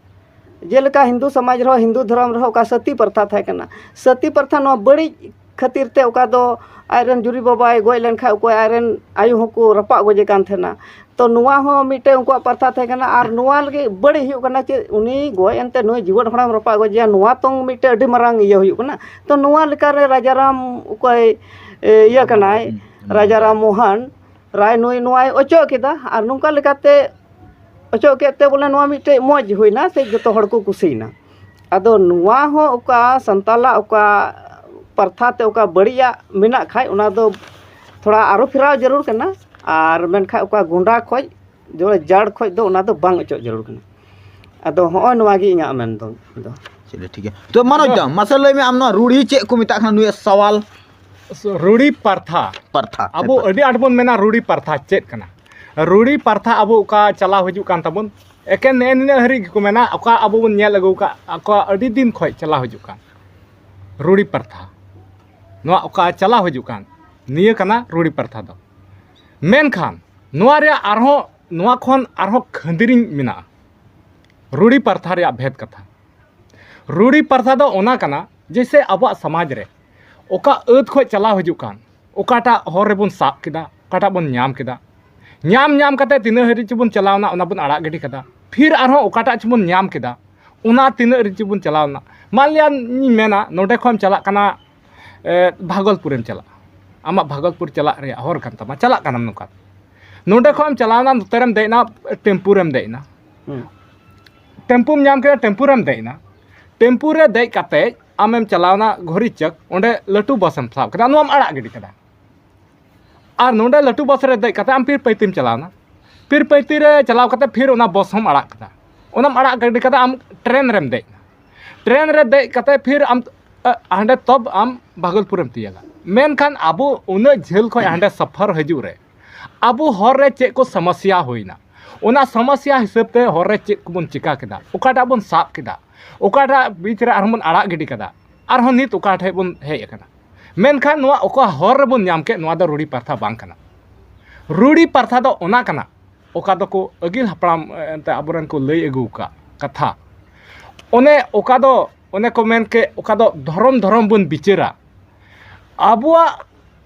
ᱡᱮᱞᱮᱠᱟ ᱦᱤᱱᱫᱩ ᱥᱚᱢᱟᱡᱽ ᱨᱮᱦᱚᱸ, ᱦᱤᱱᱫᱩ ᱫᱷᱚᱨᱚᱢ ᱨᱮᱦᱚᱸ ᱚᱠᱟ ᱥᱟᱹᱛᱤ ᱯᱨᱚᱛᱷᱟ ᱛᱟᱦᱮᱸ ᱠᱟᱱᱟ, ᱥᱟᱹᱛᱤ ᱯᱨᱚᱛᱷᱟ ᱱᱚᱣᱟ ᱵᱟᱹᱲᱤᱡ ᱠᱷᱟᱹᱛᱤᱨ ᱛᱮ ᱚᱠᱟ ᱫᱚ ᱟᱡᱨᱮᱱ ᱡᱩᱨᱤ ᱵᱟᱵᱟᱭ ᱜᱚᱡ ᱞᱮᱱᱠᱷᱟᱱ ᱚᱠᱚᱭ ᱟᱡᱨᱮᱱ ᱟᱭᱳ ᱦᱚᱸᱠᱚ ᱨᱟᱯᱟᱜ ᱜᱚᱡᱮ ᱠᱟᱱ ᱛᱟᱦᱮᱱᱟ᱾ ᱛᱚ ᱱᱚᱣᱟ ᱦᱚᱸ ᱢᱤᱫᱴᱮᱡ ᱩᱱᱠᱩᱣᱟᱜ ᱯᱨᱚᱛᱷᱟ ᱛᱟᱦᱮᱸ ᱠᱟᱱᱟ᱾ ᱟᱨ ᱱᱚᱣᱟ ᱞᱟᱹᱜᱤᱫ ᱵᱟᱹᱲᱤᱡ ᱦᱩᱭᱩᱜ ᱠᱟᱱᱟ ᱪᱮᱫ, ᱩᱱᱤ ᱜᱚᱡ ᱮᱱᱛᱮ ᱱᱩᱭ ᱡᱤᱣᱮᱫ ᱦᱚᱲᱮᱢ ᱨᱟᱯᱟᱜ ᱜᱚᱡᱮᱭᱟ, ᱱᱚᱣᱟ ᱛᱚᱝ ᱢᱤᱫᱴᱮᱡ ᱟᱹᱰᱤ ᱢᱟᱨᱟᱝ ᱤᱭᱟᱹ ᱦᱩᱭᱩᱜ ᱠᱟᱱᱟ᱾ ᱛᱚ ᱱᱚᱣᱟ ᱞᱮᱠᱟᱨᱮ ᱨᱟᱡᱟᱨᱟᱢ ᱚᱠᱚᱭ, ᱮ, ᱤᱭᱟᱹ ᱠᱟᱱᱟᱭ, ᱦᱩᱸ, ᱦᱩᱸ᱾ ᱨᱟᱡᱟᱨᱟᱢ ᱢᱳᱦᱚᱱ ᱨᱟᱭ ᱱᱩᱭ ᱱᱚᱣᱟᱭ ᱚᱪᱚᱜ ᱠᱮᱫᱟ᱾ ᱟᱨ ᱱᱚᱝᱠᱟ ᱞᱮᱠᱟᱛᱮ ᱚᱪᱚᱜ ᱠᱮᱫ ᱛᱮ ᱵᱚᱞᱮ ᱱᱚᱣᱟ ᱢᱤᱫᱴᱮᱡ ᱢᱚᱡᱽ ᱦᱩᱭᱱᱟ, ᱥᱮ ᱡᱚᱛᱚ ᱦᱚᱲ ᱠᱚ ᱠᱩᱥᱤᱭᱮᱱᱟ᱾ ᱟᱫᱚ ᱱᱚᱣᱟ ᱦᱚᱸ ᱚᱠᱟ ᱥᱟᱱᱛᱟᱞᱟᱜ ᱚᱠᱟ ᱯᱨᱚᱛᱷᱟ ᱛᱮ ᱚᱠᱟ ᱵᱟᱹᱲᱤᱡᱟᱜ ᱢᱮᱱᱟᱜ ᱠᱷᱟᱡ, ᱚᱱᱟ ᱫᱚ ᱛᱷᱚᱲᱟ ᱟᱹᱨᱩ ᱯᱷᱮᱨᱟᱣ ᱡᱟᱹᱨᱩᱲ ᱠᱟᱱᱟ᱾ ᱟᱨ ᱢᱮᱱᱠᱷᱟᱡ ᱚᱠᱟ ᱜᱚᱸᱰᱟ ᱠᱷᱚᱡ, ᱡᱚ-, ᱡᱟᱲ ᱠᱷᱚᱡ ᱫᱚ ᱚᱱᱟ ᱫᱚ ᱵᱟᱝ ᱚᱪᱚᱜ ᱡᱟᱹᱨᱩᱲ ᱠᱟᱱᱟ᱾ ᱟᱫᱚ ᱦᱚᱸᱜᱼᱚᱭ ᱱᱚᱣᱟ ᱜᱮ ᱤᱧᱟᱹᱜ ᱢᱮᱱ ᱫᱚ, ᱫᱚ᱾ ᱪᱚᱞᱚ, ᱴᱷᱤᱠ ᱜᱮᱭᱟ᱾ ᱛᱚ ᱢᱟᱱᱚᱡᱽ ᱫᱟ, ᱢᱟᱥᱮ ᱞᱟᱹᱭ ᱢᱮ, ᱟᱢ ᱱᱚᱣᱟ ᱨᱩᱲᱤ ᱪᱮᱫ ᱠᱚ ᱢᱮᱛᱟᱜ ᱠᱟᱱᱟ, ᱱᱩᱭᱟᱜ ᱥᱟᱣᱟᱞ? ᱨᱩᱲᱤ ᱯᱟᱨᱛᱷᱟ᱾ ᱯᱟᱨᱛᱷᱟ, ᱟᱵᱚ ᱦᱮᱸ, ᱯᱟᱨᱛᱷᱟ᱾ ᱟᱹᱰᱤ ᱟᱸᱴ ᱵᱚᱱ ᱢᱮᱱᱟ ᱨᱩᱲᱤ ᱯᱟᱨᱛᱷᱟ ᱪᱮᱫ ᱠᱟᱱᱟ? ᱨᱩᱲᱤ ᱯᱟᱨᱛᱷᱟ ᱟᱵᱚ ᱚᱠᱟ ᱪᱟᱞᱟᱣ ᱦᱤᱡᱩᱜ ᱠᱟᱱ ᱛᱟᱵᱚᱱ, ᱮᱠᱮᱱ ᱱᱮᱜᱼᱮ ᱱᱤᱱᱟᱹᱜ ᱦᱟᱹᱨᱤᱡ ᱜᱮᱠᱚ ᱢᱮᱱᱟ, ᱚᱠᱟ ᱟᱵᱚ ᱵᱚᱱ ᱧᱮᱞ ᱟᱹᱜᱩ ᱠᱟᱜ, ᱚᱠᱟ ᱟᱹᱰᱤ ᱫᱤᱱ ᱠᱷᱚᱡ ᱪᱟᱞᱟᱣ ᱦᱤᱡᱩᱜ ᱠᱟᱱ ᱨᱩᱲᱤ ᱯᱟᱨᱛᱷᱟ, ᱱᱚᱣᱟ ᱚᱠᱟ ᱪᱟᱞᱟᱣ ᱦᱤᱡᱩᱜ ᱠᱟᱱ, ᱱᱤᱭᱟᱹ ᱠᱟᱱᱟ ᱨᱩᱲᱤ ᱯᱟᱨᱛᱷᱟ ᱫᱚ᱾ ᱢᱮᱱᱠᱷᱟᱱ ᱱᱚᱣᱟ ᱨᱮᱭᱟᱜ ᱟᱨᱦᱚᱸ, ᱱᱚᱣᱟ ᱠᱷᱚᱱ ᱟᱨᱦᱚᱸ ᱠᱷᱟᱹᱱᱫᱤᱨᱤᱧ ᱢᱮᱱᱟᱜᱼᱟ, ᱨᱩᱲᱤ ᱯᱟᱨᱛᱷᱟ ᱨᱮᱭᱟᱜ ᱵᱷᱮᱫᱽ ᱠᱟᱛᱷᱟ᱾ ᱨᱩᱲᱤ ᱯᱟᱨᱛᱷᱟ ᱫᱚ ᱚᱱᱟ ᱠᱟᱱᱟ, ᱡᱮᱭᱥᱮ ᱟᱵᱚᱣᱟᱜ ᱥᱚᱢᱟᱡᱽ ᱨᱮ ᱚᱠᱟ ᱟᱹᱛ ᱠᱷᱚᱡ ᱪᱟᱞᱟᱣ ᱦᱤᱡᱩᱜ ᱠᱟᱱ, ᱚᱠᱟᱴᱟᱜ ᱦᱚᱨ ᱨᱮᱵᱚᱱ ᱥᱟᱵ ᱠᱮᱫᱟ, ᱚᱠᱟᱴᱟᱜ ᱵᱚᱱ ᱧᱟᱢ ᱠᱮᱫᱟ, ᱧᱟᱢ ᱧᱟᱢ ᱠᱟᱛᱮ ᱛᱤᱱᱟᱹᱜ ᱦᱟᱹᱨᱤᱡ ᱪᱚᱵᱚᱱ ᱪᱟᱞᱟᱣᱱᱟ, ᱚᱱᱟ ᱵᱚᱱ ᱟᱲᱟᱜ ᱜᱤᱰᱤ ᱠᱟᱫᱟ᱾ ᱯᱷᱤᱨ ᱟᱨᱦᱚᱸ ᱚᱠᱟᱴᱟᱜ ᱪᱚᱵᱚᱱ ᱧᱟᱢ ᱠᱮᱫᱟ, ᱚᱱᱟ ᱛᱤᱱᱟᱹᱜ ᱦᱟᱹᱨᱤᱡ ᱪᱚᱵᱚᱱ ᱪᱟᱞᱟᱣᱱᱟ᱾ ᱢᱟᱱ ᱞᱤᱭᱟ, ᱤᱧ ᱢᱮᱱᱟ, ᱱᱚᱰᱮ ᱠᱷᱚᱱ ᱪᱟᱞᱟᱜ ᱠᱟᱱᱟ, ᱮ, ᱵᱷᱟᱜᱚᱞᱯᱩᱨᱮᱢ ᱪᱟᱞᱟᱜᱼᱟ, ᱟᱢᱟᱜ ᱵᱷᱟᱜᱚᱞᱯᱩᱨ ᱪᱟᱞᱟᱜ ᱨᱮᱭᱟᱜ ᱦᱚᱨ ᱠᱟᱱ ᱛᱟᱢᱟ, ᱪᱟᱞᱟᱜ ᱠᱟᱱᱟᱢ ᱱᱚᱝᱠᱟ, ᱱᱚᱰᱮ ᱠᱷᱚᱱ ᱮᱢ ᱪᱟᱞᱟᱣᱱᱟ, ᱱᱚᱛᱮ ᱨᱮᱢ ᱫᱮᱡ ᱮᱱᱟ, ᱴᱮᱢᱯᱩ ᱨᱮᱢ ᱫᱮᱡ ᱮᱱᱟ, ᱦᱩᱸ᱾ ᱴᱮᱢᱯᱩᱢ ᱧᱟᱢ ᱠᱮᱫᱟ, ᱴᱮᱢᱯᱩ ᱨᱮᱢ ᱫᱮᱡ ᱮᱱᱟ, ᱴᱮᱢᱯᱩ ᱨᱮ ᱫᱮᱡ ᱠᱟᱛᱮ ᱟᱢᱮᱢ ᱪᱟᱞᱟᱣᱱᱟ ᱜᱷᱚᱨᱤᱪᱟᱠ, ᱚᱸᱰᱮ ᱞᱟᱹᱴᱩ ᱵᱟᱥ ᱮᱢ ᱥᱟᱵ ᱠᱮᱫᱟ, ᱱᱚᱣᱟᱢ ᱟᱲᱟᱜ ᱜᱤᱰᱤ ᱠᱮᱫᱟ᱾ ᱟᱨ ᱱᱚᱰᱮ ᱞᱟᱹᱴᱩ ᱵᱟᱥ ᱨᱮ ᱫᱮᱡ ᱠᱟᱛᱮ ᱟᱢ ᱯᱷᱤᱨ ᱯᱟᱹᱭᱛᱤᱢ ᱪᱟᱞᱟᱣᱱᱟ, ᱯᱷᱤᱨ ᱯᱟᱹᱭᱛᱤ ᱨᱮ ᱪᱟᱞᱟᱣ ᱠᱟᱛᱮ ᱯᱷᱤᱨ ᱚᱱᱟ ᱵᱟᱥ ᱦᱚᱸᱢ ᱟᱲᱟᱜ ᱠᱮᱫᱟ, ᱚᱱᱟᱢ ᱟᱲᱟᱜ ᱜᱤᱰᱤ ᱠᱟᱛᱮ ᱟᱢ ᱴᱨᱮᱱ ᱨᱮᱢ ᱫᱮᱡ ᱮᱱᱟ, ᱴᱨᱮᱱ ᱨᱮ ᱫᱮᱡ ᱠᱟᱛᱮ ᱯᱷᱤᱨ ᱟᱢ, ᱟ, ᱦᱟᱸᱰᱮ ᱛᱚᱵ ᱟᱢ ᱵᱷᱟᱜᱚᱞᱯᱩᱨᱮᱢ ᱛᱤᱭᱟᱹᱜᱟ᱾ ᱢᱮᱱᱠᱷᱟᱱ ᱟᱵᱚ ᱩᱱᱟᱹᱜ ᱡᱷᱟᱹᱞ ᱠᱷᱚᱱ ᱦᱟᱸᱰᱮ ᱥᱟᱯᱷᱟᱨ ᱦᱤᱡᱩᱜ ᱨᱮ ᱟᱵᱚ ᱦᱚᱨ ᱨᱮ ᱪᱮᱫ ᱠᱚ ᱥᱚᱢᱚᱥᱥᱟ ᱦᱩᱭᱱᱟ, ᱚᱱᱟ ᱥᱚᱢᱚᱥᱥᱟ ᱦᱤᱥᱟᱹᱵ ᱛᱮ ᱦᱚᱨ ᱨᱮ ᱪᱮᱫ ᱠᱚᱵᱚᱱ ᱪᱤᱠᱟ ᱠᱮᱫᱟ, ᱚᱠᱟᱴᱟᱜ ᱵᱚᱱ ᱥᱟᱵ ᱠᱮᱫᱟ, ᱚᱠᱟᱴᱟᱜ ᱵᱤᱪ ᱨᱮ ᱟᱨᱦᱚᱸ ᱵᱚᱱ ᱟᱲᱟᱜ ᱜᱤᱰᱤ ᱠᱟᱫᱟ, ᱟᱨᱦᱚᱸ ᱱᱤᱛ ᱚᱠᱟ ᱴᱷᱮᱡ ᱵᱚᱱ ᱦᱮᱡ ᱟᱠᱟᱱᱟ᱾ ᱢᱮᱱᱠᱷᱟᱱ ᱱᱚᱣᱟ ᱚᱠᱟ ᱦᱚᱨ ᱨᱮᱵᱚᱱ ᱧᱟᱢ ᱠᱮᱫ, ᱱᱚᱣᱟ ᱫᱚ ᱨᱩᱲᱤ ᱯᱟᱨᱛᱷᱟ ᱵᱟᱝ ᱠᱟᱱᱟ᱾ ᱨᱩᱲᱤ ᱯᱟᱨᱛᱷᱟ ᱫᱚ ᱚᱱᱟ ᱠᱟᱱᱟ, ᱚᱠᱟ ᱫᱚᱠᱚ ᱟᱹᱜᱤᱞ ᱦᱟᱯᱲᱟᱢ, ᱮ, ᱮᱱᱛᱮ ᱟᱵᱚᱨᱮᱱ ᱠᱚ ᱞᱟᱹᱭ ᱟᱹᱜᱩ ᱟᱠᱟᱫ ᱠᱟᱛᱷᱟ᱾ ᱚᱱᱮ ᱚᱠᱟ ᱫᱚ, ᱚᱱᱮ ᱠᱚ ᱢᱮᱱ ᱠᱮᱫ, ᱚᱠᱟ ᱫᱚ ᱫᱷᱚᱨᱚᱢ, ᱫᱷᱚᱨᱚᱢ ᱵᱚᱱ ᱵᱤᱪᱟᱹᱨᱟ᱾ ᱟᱵᱚᱣᱟᱜ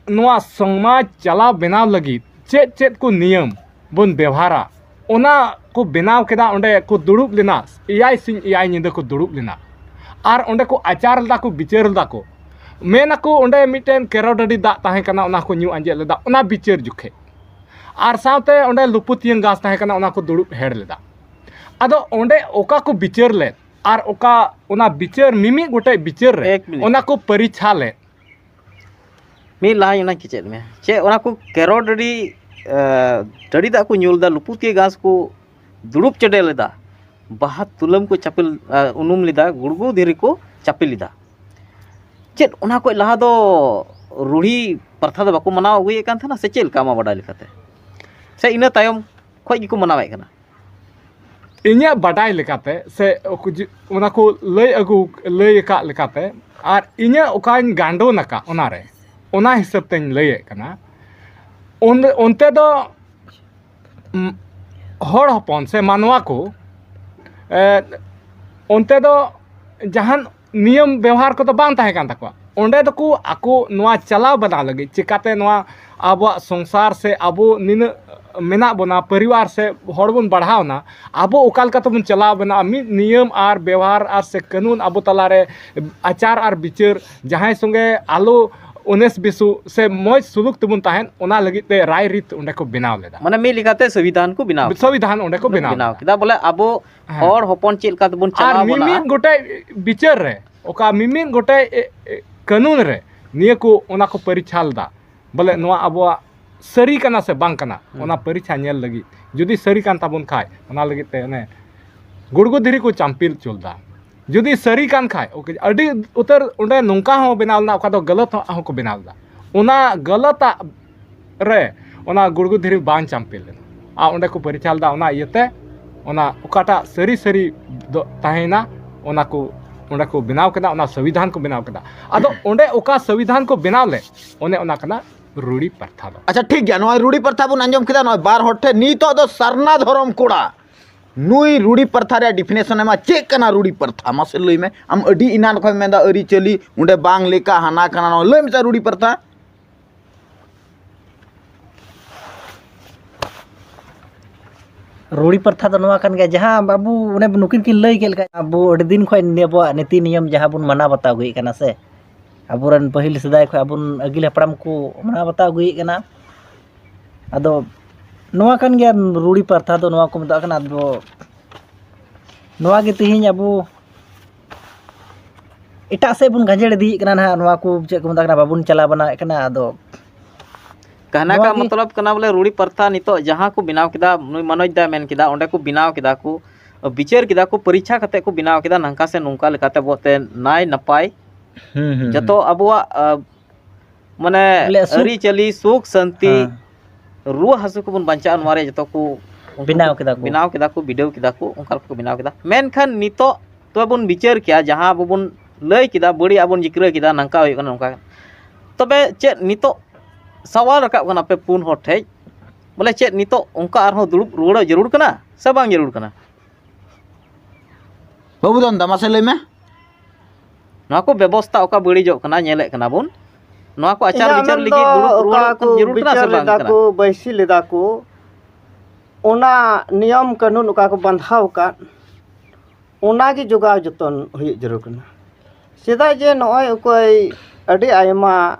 ᱱᱚᱣᱟ ᱥᱚᱢᱟᱡᱽ ᱪᱟᱞᱟᱣ ᱵᱮᱱᱟᱣ ᱞᱟᱹᱜᱤᱫ ᱪᱮᱫ ᱪᱮᱫ ᱠᱚ ᱱᱤᱭᱚᱢ ᱵᱚᱱ ᱵᱮᱣᱦᱟᱨᱟ, ᱚᱱᱟ ᱠᱚ ᱵᱮᱱᱟᱣ ᱠᱮᱫᱟ᱾ ᱚᱸᱰᱮ ᱠᱚ ᱫᱩᱲᱩᱵ ᱞᱮᱱᱟ, ᱮᱭᱟᱭ ᱥᱤᱧ ᱮᱭᱟᱭ ᱧᱤᱫᱟᱹ ᱠᱚ ᱫᱩᱲᱩᱵ ᱞᱮᱱᱟ᱾ ᱟᱨ ᱚᱸᱰᱮ ᱠᱚ ᱟᱪᱟᱨ ᱞᱮᱫᱟ ᱠᱚ, ᱵᱤᱪᱟᱹᱨ ᱞᱮᱫᱟ ᱠᱚ᱾ ᱢᱮᱱ ᱟᱠᱚ ᱚᱸᱰᱮ ᱢᱤᱫᱴᱮᱱ ᱠᱮᱨᱚᱰᱟᱹᱰᱤ ᱫᱟᱜ ᱛᱟᱦᱮᱸ ᱠᱟᱱᱟ, ᱚᱱᱟ ᱠᱚ ᱧᱩ ᱟᱸᱡᱮᱫ ᱞᱮᱫᱟ ᱚᱱᱟ ᱵᱤᱪᱟᱹᱨ ᱡᱚᱠᱷᱮᱡ᱾ ᱟᱨ ᱥᱟᱶᱛᱮ ᱚᱸᱰᱮ ᱞᱩᱯᱩᱛᱤᱭᱟᱹᱝ ᱜᱷᱟᱥ ᱛᱟᱦᱮᱸ ᱠᱟᱱᱟ, ᱚᱱᱟ ᱠᱚ ᱫᱩᱲᱩᱵ ᱦᱮᱲ ᱞᱮᱫᱟ᱾ ᱟᱫᱚ ᱚᱸᱰᱮ ᱚᱠᱟ ᱠᱚ ᱵᱤᱪᱟᱹᱨ ᱞᱮᱫ ᱟᱨ ᱚᱠᱟ ᱚᱱᱟ ᱵᱤᱪᱟᱹᱨ ᱢᱤᱢᱤᱫ ᱜᱚᱴᱮᱡ ᱵᱤᱪᱟᱹᱨ ᱨᱮ ᱮᱠ ᱢᱤᱱᱤᱴ᱾ ᱚᱱᱟ ᱠᱚ ᱯᱚᱨᱤᱪᱷᱟ ᱞᱮᱫ᱾ ᱢᱤᱫ ᱞᱟᱦᱟᱧ ᱚᱱᱟᱧ ᱠᱮᱪᱮᱫ ᱢᱮᱭᱟ, ᱪᱮᱫ ᱚᱱᱟ ᱠᱚ ᱠᱮᱨᱚ ᱰᱟᱹᱰᱤ, ᱮ, ᱰᱟᱹᱰᱤ ᱫᱟᱜ ᱠᱚ ᱧᱩ ᱞᱮᱫᱟ, ᱞᱩᱯᱩᱛᱤᱭᱟᱹ ᱜᱷᱟᱥ ᱠᱚ ᱫᱩᱲᱩᱵ ᱪᱮᱰᱮ ᱞᱮᱫᱟ, ᱵᱟᱦᱟ ᱛᱩᱞᱟᱹᱢ ᱠᱚ ᱪᱟᱯᱮᱞ, ᱮ, ᱩᱱᱩᱢ ᱞᱮᱫᱟ, ᱜᱩᱲᱜᱩ ᱫᱷᱤᱨᱤ ᱠᱚ ᱪᱟᱯᱮ ᱞᱮᱫᱟ᱾ ᱪᱮᱫ ᱚᱱᱟ ᱠᱷᱚᱡ ᱞᱟᱦᱟ ᱫᱚ ᱨᱩᱲᱦᱤ ᱯᱨᱚᱛᱷᱟ ᱫᱚ ᱵᱟᱠᱚ ᱢᱟᱱᱟᱣ ᱟᱹᱜᱩᱭᱮᱫ ᱠᱟᱱ ᱛᱟᱦᱮᱱᱟ ᱥᱮ ᱪᱮᱫ ᱞᱮᱠᱟ ᱟᱢᱟᱜ ᱵᱟᱰᱟᱭ ᱞᱮᱠᱟᱛᱮ? ᱥᱮ ᱤᱱᱟᱹ ᱛᱟᱭᱚᱢ ᱠᱷᱚᱡ ᱜᱮᱠᱚ ᱢᱟᱱᱟᱣᱮᱫ ᱠᱟᱱᱟ? ᱤᱧᱟᱹᱜ ᱵᱟᱰᱟᱭ ᱞᱮᱠᱟᱛᱮ ᱥᱮ ᱚᱱᱟ ᱠᱚ ᱞᱟᱹᱭ ᱟᱹᱜᱩ, ᱞᱟᱹᱭ ᱟᱠᱟᱫ ᱞᱮᱠᱟᱛᱮ, ᱟᱨ ᱤᱧᱟᱹᱜ ᱚᱠᱟᱧ ᱜᱟᱱᱰᱚᱱ ᱟᱠᱟᱫ ᱚᱱᱟᱨᱮ, ᱚᱱᱟ ᱦᱤᱥᱟᱹᱵ ᱛᱮᱧ ᱞᱟᱹᱭᱮᱫ ᱠᱟᱱᱟ᱾ ᱚᱱ-, ᱚᱱᱛᱮ ᱫᱚ, ᱩᱢ, ᱦᱚᱲ ᱦᱚᱯᱚᱱ ᱥᱮ ᱢᱟᱱᱣᱟ ᱠᱚ, ᱮ, ᱚᱱᱛᱮ ᱫᱚ ᱡᱟᱦᱟᱱ ᱱᱤᱭᱚᱢ ᱵᱮᱣᱦᱟᱨ ᱠᱚᱫᱚ ᱵᱟᱝ ᱛᱟᱦᱮᱸ ᱠᱟᱱ ᱛᱟᱠᱚᱣᱟ᱾ ᱚᱸᱰᱮ ᱫᱚᱠᱚ ᱟᱠᱚ ᱱᱚᱣᱟ ᱪᱟᱞᱟᱣ ᱵᱟᱱᱟᱣ ᱞᱟᱹᱜᱤᱫ, ᱪᱤᱠᱟᱛᱮ ᱱᱚᱣᱟ ᱟᱵᱚᱣᱟᱜ ᱥᱚᱝᱥᱟᱨ ᱥᱮ ᱟᱵᱚ ᱱᱤᱱᱟᱹᱜ ᱢᱮᱱᱟᱜ ᱵᱚᱱᱟ, ᱯᱚᱨᱤᱵᱟᱨ ᱥᱮ ᱦᱚᱲ ᱵᱚᱱ ᱵᱟᱲᱦᱟᱣᱱᱟ, ᱟᱵᱚ ᱚᱠᱟ ᱞᱮᱠᱟ ᱛᱮᱵᱚᱱ ᱪᱟᱞᱟᱣ ᱵᱮᱱᱟᱜᱼᱟ, ᱢᱤᱫ ᱱᱤᱭᱚᱢ ᱟᱨ ᱵᱮᱣᱦᱟᱨ ᱟᱨ ᱥᱮ ᱠᱟᱹᱱᱩᱱ ᱟᱵᱚ ᱛᱟᱞᱟᱨᱮ ᱟᱪᱟᱨ ᱟᱨ ᱵᱤᱪᱟᱹᱨ, ᱡᱟᱦᱟᱸᱭ ᱥᱚᱸᱜᱮ ᱟᱞᱚ ᱩᱱᱮᱥ ᱵᱤᱥᱩ ᱥᱮ ᱢᱚᱡᱽ ᱥᱩᱞᱩᱠ ᱛᱮᱵᱚᱱ ᱛᱟᱦᱮᱱ, ᱚᱱᱟ ᱞᱟᱹᱜᱤᱫ ᱛᱮ ᱨᱟᱭ ᱨᱤᱛ ᱚᱸᱰᱮ ᱠᱚ ᱵᱮᱱᱟᱣ ᱞᱮᱫᱟ᱾ ᱢᱟᱱᱮ ᱢᱤᱫ ᱞᱮᱠᱟᱛᱮ ᱥᱚᱝᱵᱤᱫᱷᱟᱱ ᱠᱚ ᱵᱮᱱᱟᱣ ᱠᱮᱫᱟ᱾ ᱥᱚᱝᱵᱤᱫᱷᱟᱱ ᱚᱸᱰᱮ ᱠᱚ ᱵᱮᱱᱟᱣ ᱵᱮᱱᱟᱣ ᱞᱮᱫᱟ᱾ ᱠᱮᱫᱟ, ᱵᱚᱞᱮ ᱟᱵᱚ ᱦᱮᱸ᱾ ᱦᱚᱲ ᱦᱚᱯᱚᱱ ᱪᱮᱫ ᱞᱮᱠᱟ ᱛᱮᱵᱚᱱ ᱟᱨ ᱪᱟᱞᱟᱣ ᱵᱚᱱᱟ᱾ ᱢᱤᱢᱤᱫ ᱜᱚᱴᱮᱡ ᱵᱤᱪᱟᱹᱨ ᱨᱮ, ᱚᱠᱟ ᱢᱤᱢᱤᱫ ᱜᱚᱴᱮᱡ, ᱮ, ᱮ, ᱠᱟᱹᱱᱩᱱ ᱨᱮ ᱱᱤᱭᱟᱹ ᱠᱚ, ᱚᱱᱟ ᱠᱚ ᱯᱚᱨᱤᱪᱷᱟ ᱞᱮᱫᱟ, ᱵᱚᱞᱮ ᱱᱚᱣᱟ ᱟᱵᱚᱣᱟᱜ ᱥᱟᱹᱨᱤ ᱠᱟᱱᱟ ᱥᱮ ᱵᱟᱝ ᱠᱟᱱᱟ, ᱦᱩᱸ᱾ ᱚᱱᱟ ᱯᱚᱨᱤᱪᱷᱟ ᱧᱮᱞ ᱞᱟᱹᱜᱤᱫ᱾ ᱡᱩᱫᱤ ᱥᱟᱹᱨᱤ ᱠᱟᱱ ᱛᱟᱵᱚᱱ ᱠᱷᱟᱡ, ᱚᱱᱟ ᱞᱟᱹᱜᱤᱫ ᱛᱮ ᱚᱱᱮ ᱜᱩᱲᱜᱩ ᱫᱷᱤᱨᱤ ᱠᱚ ᱪᱟᱢᱯᱤᱞ ᱦᱚᱪᱚ ᱞᱮᱫᱟ᱾ ᱡᱩᱫᱤ ᱥᱟᱹᱨᱤ ᱠᱟᱱ ᱠᱷᱟᱡ, ᱳᱠᱮ, ᱟᱹᱰᱤ ᱩᱛᱟᱹᱨ ᱚᱸᱰᱮ ᱱᱚᱝᱠᱟ ᱦᱚᱸ ᱵᱮᱱᱟᱣ ᱞᱮᱱᱟ, ᱚᱠᱟ ᱫᱚ ᱜᱟᱞᱟᱛ ᱦᱚᱸ, ᱦᱚᱸᱠᱚ ᱵᱮᱱᱟᱣ ᱞᱮᱫᱟ᱾ ᱚᱱᱟ ᱜᱟᱞᱟᱛᱟᱜ ᱨᱮ ᱚᱱᱟ ᱜᱩᱲᱜᱩ ᱫᱷᱤᱨᱤ ᱵᱟᱝ ᱪᱟᱢᱯᱤᱞ ᱞᱮᱱᱟ᱾ ᱟᱨ ᱚᱸᱰᱮ ᱠᱚ ᱯᱚᱨᱤᱪᱷᱟ ᱞᱮᱫᱟ, ᱚᱱᱟ ᱤᱭᱟᱹᱛᱮ ᱚᱱᱟ ᱚᱠᱟᱴᱟᱜ ᱥᱟᱹᱨᱤ ᱥᱟᱹᱨᱤ ᱫᱚ ᱛᱟᱦᱮᱸᱭᱮᱱᱟ, ᱚᱱᱟ ᱠᱚ ᱚᱸᱰᱮ ᱠᱚ ᱵᱮᱱᱟᱣ ᱠᱮᱫᱟ, ᱚᱱᱟ ᱥᱚᱝᱵᱤᱫᱷᱟᱱ ᱠᱚ ᱵᱮᱱᱟᱣ ᱠᱮᱫᱟ᱾ ᱟᱫᱚ ᱚᱸᱰᱮ ᱚᱠᱟ ᱥᱚᱝᱵᱤᱫᱷᱟᱱ ᱠᱚ ᱵᱮᱱᱟᱣ ᱞᱮᱫ, ᱚᱱᱮ ᱚᱱᱟ ᱠᱟᱱᱟ ᱨᱩᱲᱤ ᱯᱨᱚᱛᱷᱟ ᱫᱚ᱾ ᱟᱪᱪᱷᱟ, ᱴᱷᱤᱠ ᱜᱮᱭᱟ, ᱱᱚᱜᱼᱚᱭ ᱨᱩᱲᱤ ᱯᱨᱚᱛᱷᱟ ᱵᱚᱱ ᱟᱸᱡᱚᱢ ᱠᱮᱫᱟ, ᱱᱚᱜᱼᱚᱭ ᱵᱟᱨ ᱦᱚᱲ ᱴᱷᱮᱱ᱾ ᱱᱤᱛᱚᱜ ᱫᱚ ᱥᱟᱨᱱᱟ ᱫᱷᱚᱨᱚᱢ ᱠᱚᱲᱟ ᱱᱩᱭ ᱨᱩᱲᱤ ᱯᱨᱚᱛᱷᱟ ᱨᱮᱭᱟᱜ definition ᱮᱢᱟ᱾ ᱪᱮᱫ ᱠᱟᱱᱟ ᱨᱩᱲᱤ ᱯᱨᱚᱛᱷᱟ? ᱢᱟᱥᱮ ᱞᱟᱹᱭ ᱢᱮ᱾ ᱟᱢ ᱟᱹᱰᱤ ᱮᱱᱟᱱ ᱠᱷᱚᱱ ᱢᱮᱱᱫᱟ ᱟᱹᱨᱤᱪᱟᱹᱞᱤ, ᱚᱸᱰᱮ ᱵᱟᱝ ᱞᱮᱠᱟ, ᱦᱟᱱᱟ ᱠᱟᱱᱟ, ᱱᱚᱣᱟ᱾ ᱞᱟᱹᱭ ᱢᱮᱥᱮ ᱨᱩᱲᱤ ᱯᱨᱚᱛᱷᱟ᱾ ᱨᱩᱲᱤ ᱯᱨᱚᱛᱷᱟ ᱫᱚ ᱱᱚᱣᱟ ᱠᱟᱱ ᱜᱮᱭᱟ, ᱡᱟᱦᱟᱸ ᱟᱵᱚ ᱚᱱᱮ ᱱᱩᱠᱤᱱ ᱠᱤᱱ ᱞᱟᱹᱭ ᱠᱮᱫ ᱞᱮᱠᱟ, ᱟᱵᱚ ᱟᱹᱰᱤ ᱫᱤᱱ ᱠᱷᱚᱱ ᱱᱤᱭᱟᱹ ᱟᱵᱚᱣᱟᱜ ᱱᱤᱛᱤ ᱱᱤᱭᱚᱢ ᱡᱟᱦᱟᱸ ᱵᱚᱱ ᱢᱟᱱᱟᱣ ᱵᱟᱛᱟᱣ ᱟᱹᱜᱩᱭᱮᱫ ᱠᱟᱱᱟ ᱥᱮ, ᱟᱵᱚᱨᱮᱱ ᱯᱟᱹᱦᱤᱞ ᱥᱮᱫᱟᱭ ᱠᱷᱚᱱ ᱟᱵᱚ ᱟᱹᱜᱤᱞ ᱦᱟᱯᱲᱟᱢ ᱠᱚ ᱢᱟᱱᱟᱣ ᱵᱟᱛᱟᱣ ᱟᱹᱜᱩᱭᱮᱫ ᱠᱟᱱᱟ᱾ ᱟᱫᱚ ᱱᱚᱣᱟ ᱠᱟᱱ ᱜᱮᱭᱟ ᱨᱩᱲᱤ ᱯᱨᱚᱛᱷᱟ ᱫᱚ, ᱱᱚᱣᱟ ᱠᱚ ᱢᱮᱛᱟᱜ ᱠᱟᱱᱟ᱾ ᱟᱫᱚ ᱱᱚᱣᱟ ᱜᱮ ᱛᱮᱦᱮᱧ ᱟᱵᱚ ᱮᱴᱟᱜ ᱥᱮᱫ ᱵᱚᱱ ᱜᱟᱸᱡᱮᱲ ᱤᱫᱤᱭᱮᱫ ᱠᱟᱱᱟ ᱱᱟᱦᱟᱜ, ᱱᱚᱣᱟ ᱠᱚ ᱪᱮᱫ ᱠᱚ ᱢᱮᱛᱟᱜ ᱠᱟᱱᱟ, ᱵᱟᱵᱚᱱ ᱪᱟᱞᱟᱣ ᱵᱟᱱᱟᱣᱮᱫ ᱠᱟᱱᱟ᱾ ᱟᱫᱚ ᱠᱟᱦᱱᱟ ᱱᱚᱣᱟ ᱠᱟ ᱜᱮ ᱢᱚᱛᱞᱚᱵ ᱠᱟᱱᱟ ᱵᱚᱞᱮ, ᱨᱩᱲᱤ ᱯᱨᱚᱛᱷᱟ ᱱᱤᱛᱚᱜ ᱡᱟᱦᱟᱸ ᱠᱚ ᱵᱮᱱᱟᱣ ᱠᱮᱫᱟ, ᱱᱩᱭ ᱢᱚᱱᱳᱡᱽ ᱫᱟᱭ ᱢᱮᱱ ᱠᱮᱫᱟ, ᱚᱸᱰᱮ ᱠᱚ ᱵᱮᱱᱟᱣ ᱠᱮᱫᱟ ᱠᱚ, ᱵᱤᱪᱟᱹᱨ ᱠᱮᱫᱟ ᱠᱚ, ᱯᱚᱨᱤᱪᱪᱷᱟ ᱠᱟᱛᱮ ᱠᱚ ᱵᱮᱱᱟᱣ ᱠᱮᱫᱟ, ᱱᱚᱝᱠᱟ ᱥᱮ ᱱᱚᱝᱠᱟ ᱞᱮᱠᱟᱛᱮ ᱟᱵᱚ ᱛᱮ ᱱᱟᱭ ᱱᱟᱯᱟᱭ ᱦᱩᱸ, ᱦᱩᱸ, ᱡᱚᱛᱚ ᱦᱩᱸ᱾ ᱟᱵᱚᱣᱟᱜ, ᱟ, ᱢᱟᱱᱮ ᱵᱚᱞᱮ ᱥᱩᱠ ᱟᱹᱨᱤᱪᱟᱹᱞᱤ, ᱥᱩᱠ ᱥᱟᱱᱛᱤ, ᱦᱮᱸ᱾ ᱨᱩᱣᱟᱹ ᱦᱟᱹᱥᱩ ᱠᱚᱵᱚᱱ ᱵᱟᱧᱪᱟᱜᱼᱟ, ᱱᱚᱣᱟ ᱨᱮ ᱡᱚᱛᱚ ᱠᱚ ᱩᱱᱠᱩ ᱵᱮᱱᱟᱣ ᱠᱚ ᱠᱮᱫᱟ ᱠᱚ᱾ ᱵᱮᱱᱟᱣ ᱠᱮᱫᱟ ᱠᱚ, ᱵᱤᱰᱟᱹᱣ ᱠᱮᱫᱟ ᱠᱚ, ᱚᱱᱠᱟ ᱞᱮᱠᱟ ᱠᱚ ᱵᱮᱱᱟᱣ ᱠᱮᱫᱟ᱾ ᱢᱮᱱᱠᱷᱟᱱ ᱱᱤᱛᱚᱜ ᱛᱚᱵᱮ ᱵᱚᱱ ᱵᱤᱪᱟᱹᱨ ᱠᱮᱭᱟ, ᱡᱟᱦᱟᱸ ᱟᱵᱚ ᱵᱚᱱ ᱞᱟᱹᱭ ᱠᱮᱫᱟ, ᱵᱟᱹᱲᱤᱡ ᱟᱜ ᱵᱚᱱ ᱡᱤᱠᱨᱟᱹ ᱠᱮᱫᱟ, ᱱᱚᱝᱠᱟ ᱦᱩᱭᱩᱜ ᱠᱟᱱᱟ, ᱱᱚᱝᱠᱟ᱾ ᱛᱚᱵᱮ ᱪᱮᱫ ᱱᱤᱛᱚᱜ ᱥᱟᱣᱟᱞ ᱨᱟᱠᱟᱵ ᱠᱟᱱᱟ ᱟᱯᱮ ᱯᱩᱱ ᱦᱚᱲ ᱴᱷᱮᱡ, ᱵᱚᱞᱮ ᱪᱮᱫ ᱱᱤᱛᱚᱜ ᱚᱱᱠᱟ ᱟᱨᱦᱚᱸ ᱫᱩᱲᱩᱵ ᱨᱩᱣᱟᱹᱲᱚᱜ ᱡᱟᱹᱨᱩᱲ ᱠᱟᱱᱟ ᱥᱮ ᱵᱟᱝ ᱡᱟᱹᱨᱩᱲ ᱠᱟᱱᱟ? ᱵᱟᱹᱵᱩ ᱫᱚᱱᱫᱟ, ᱢᱟᱥᱮ ᱞᱟᱹᱭ ᱢᱮ᱾ ᱱᱚᱣᱟ ᱠᱚ ᱵᱮᱵᱚᱥᱛᱷᱟ ᱚᱠᱟ ᱵᱟᱹᱲᱤᱡᱚᱜ ᱠᱟᱱᱟ, ᱧᱮᱞᱮᱫ ᱠᱟᱱᱟ ᱵᱚᱱ, ᱱᱚᱣᱟ ᱠᱚ ᱟᱪᱟᱨ ᱤᱧᱟᱹᱜ ᱵᱤᱪᱟᱹᱨ ᱢᱮᱱ ᱞᱟᱹᱜᱤᱫ ᱫᱚ ᱫᱩᱲᱩᱵ ᱨᱩᱣᱟᱹᱲ ᱚᱠᱟ ᱠᱚ ᱡᱟᱹᱨᱩᱲ ᱠᱟᱱᱟ ᱥᱮ ᱵᱤᱪᱟᱹᱨ ᱵᱟᱝ ᱞᱮᱫᱟ ᱠᱟᱱᱟ? ᱠᱚ, ᱵᱟᱹᱭᱥᱤ ᱞᱮᱫᱟ ᱠᱚ, ᱚᱱᱟ ᱱᱤᱭᱚᱢ ᱠᱟᱹᱱᱩᱱ ᱚᱠᱟ ᱠᱚ ᱵᱟᱸᱫᱷᱟᱣ ᱟᱠᱟᱫ, ᱚᱱᱟ ᱜᱮ ᱡᱚᱜᱟᱣ ᱡᱚᱛᱚᱱ ᱦᱩᱭᱩᱜ ᱡᱟᱹᱨᱩᱲ ᱠᱟᱱᱟ᱾ ᱪᱮᱫᱟᱜ ᱡᱮ ᱱᱚᱜᱼᱚᱭ ᱚᱠᱚᱭ ᱟᱹᱰᱤ ᱟᱭᱢᱟ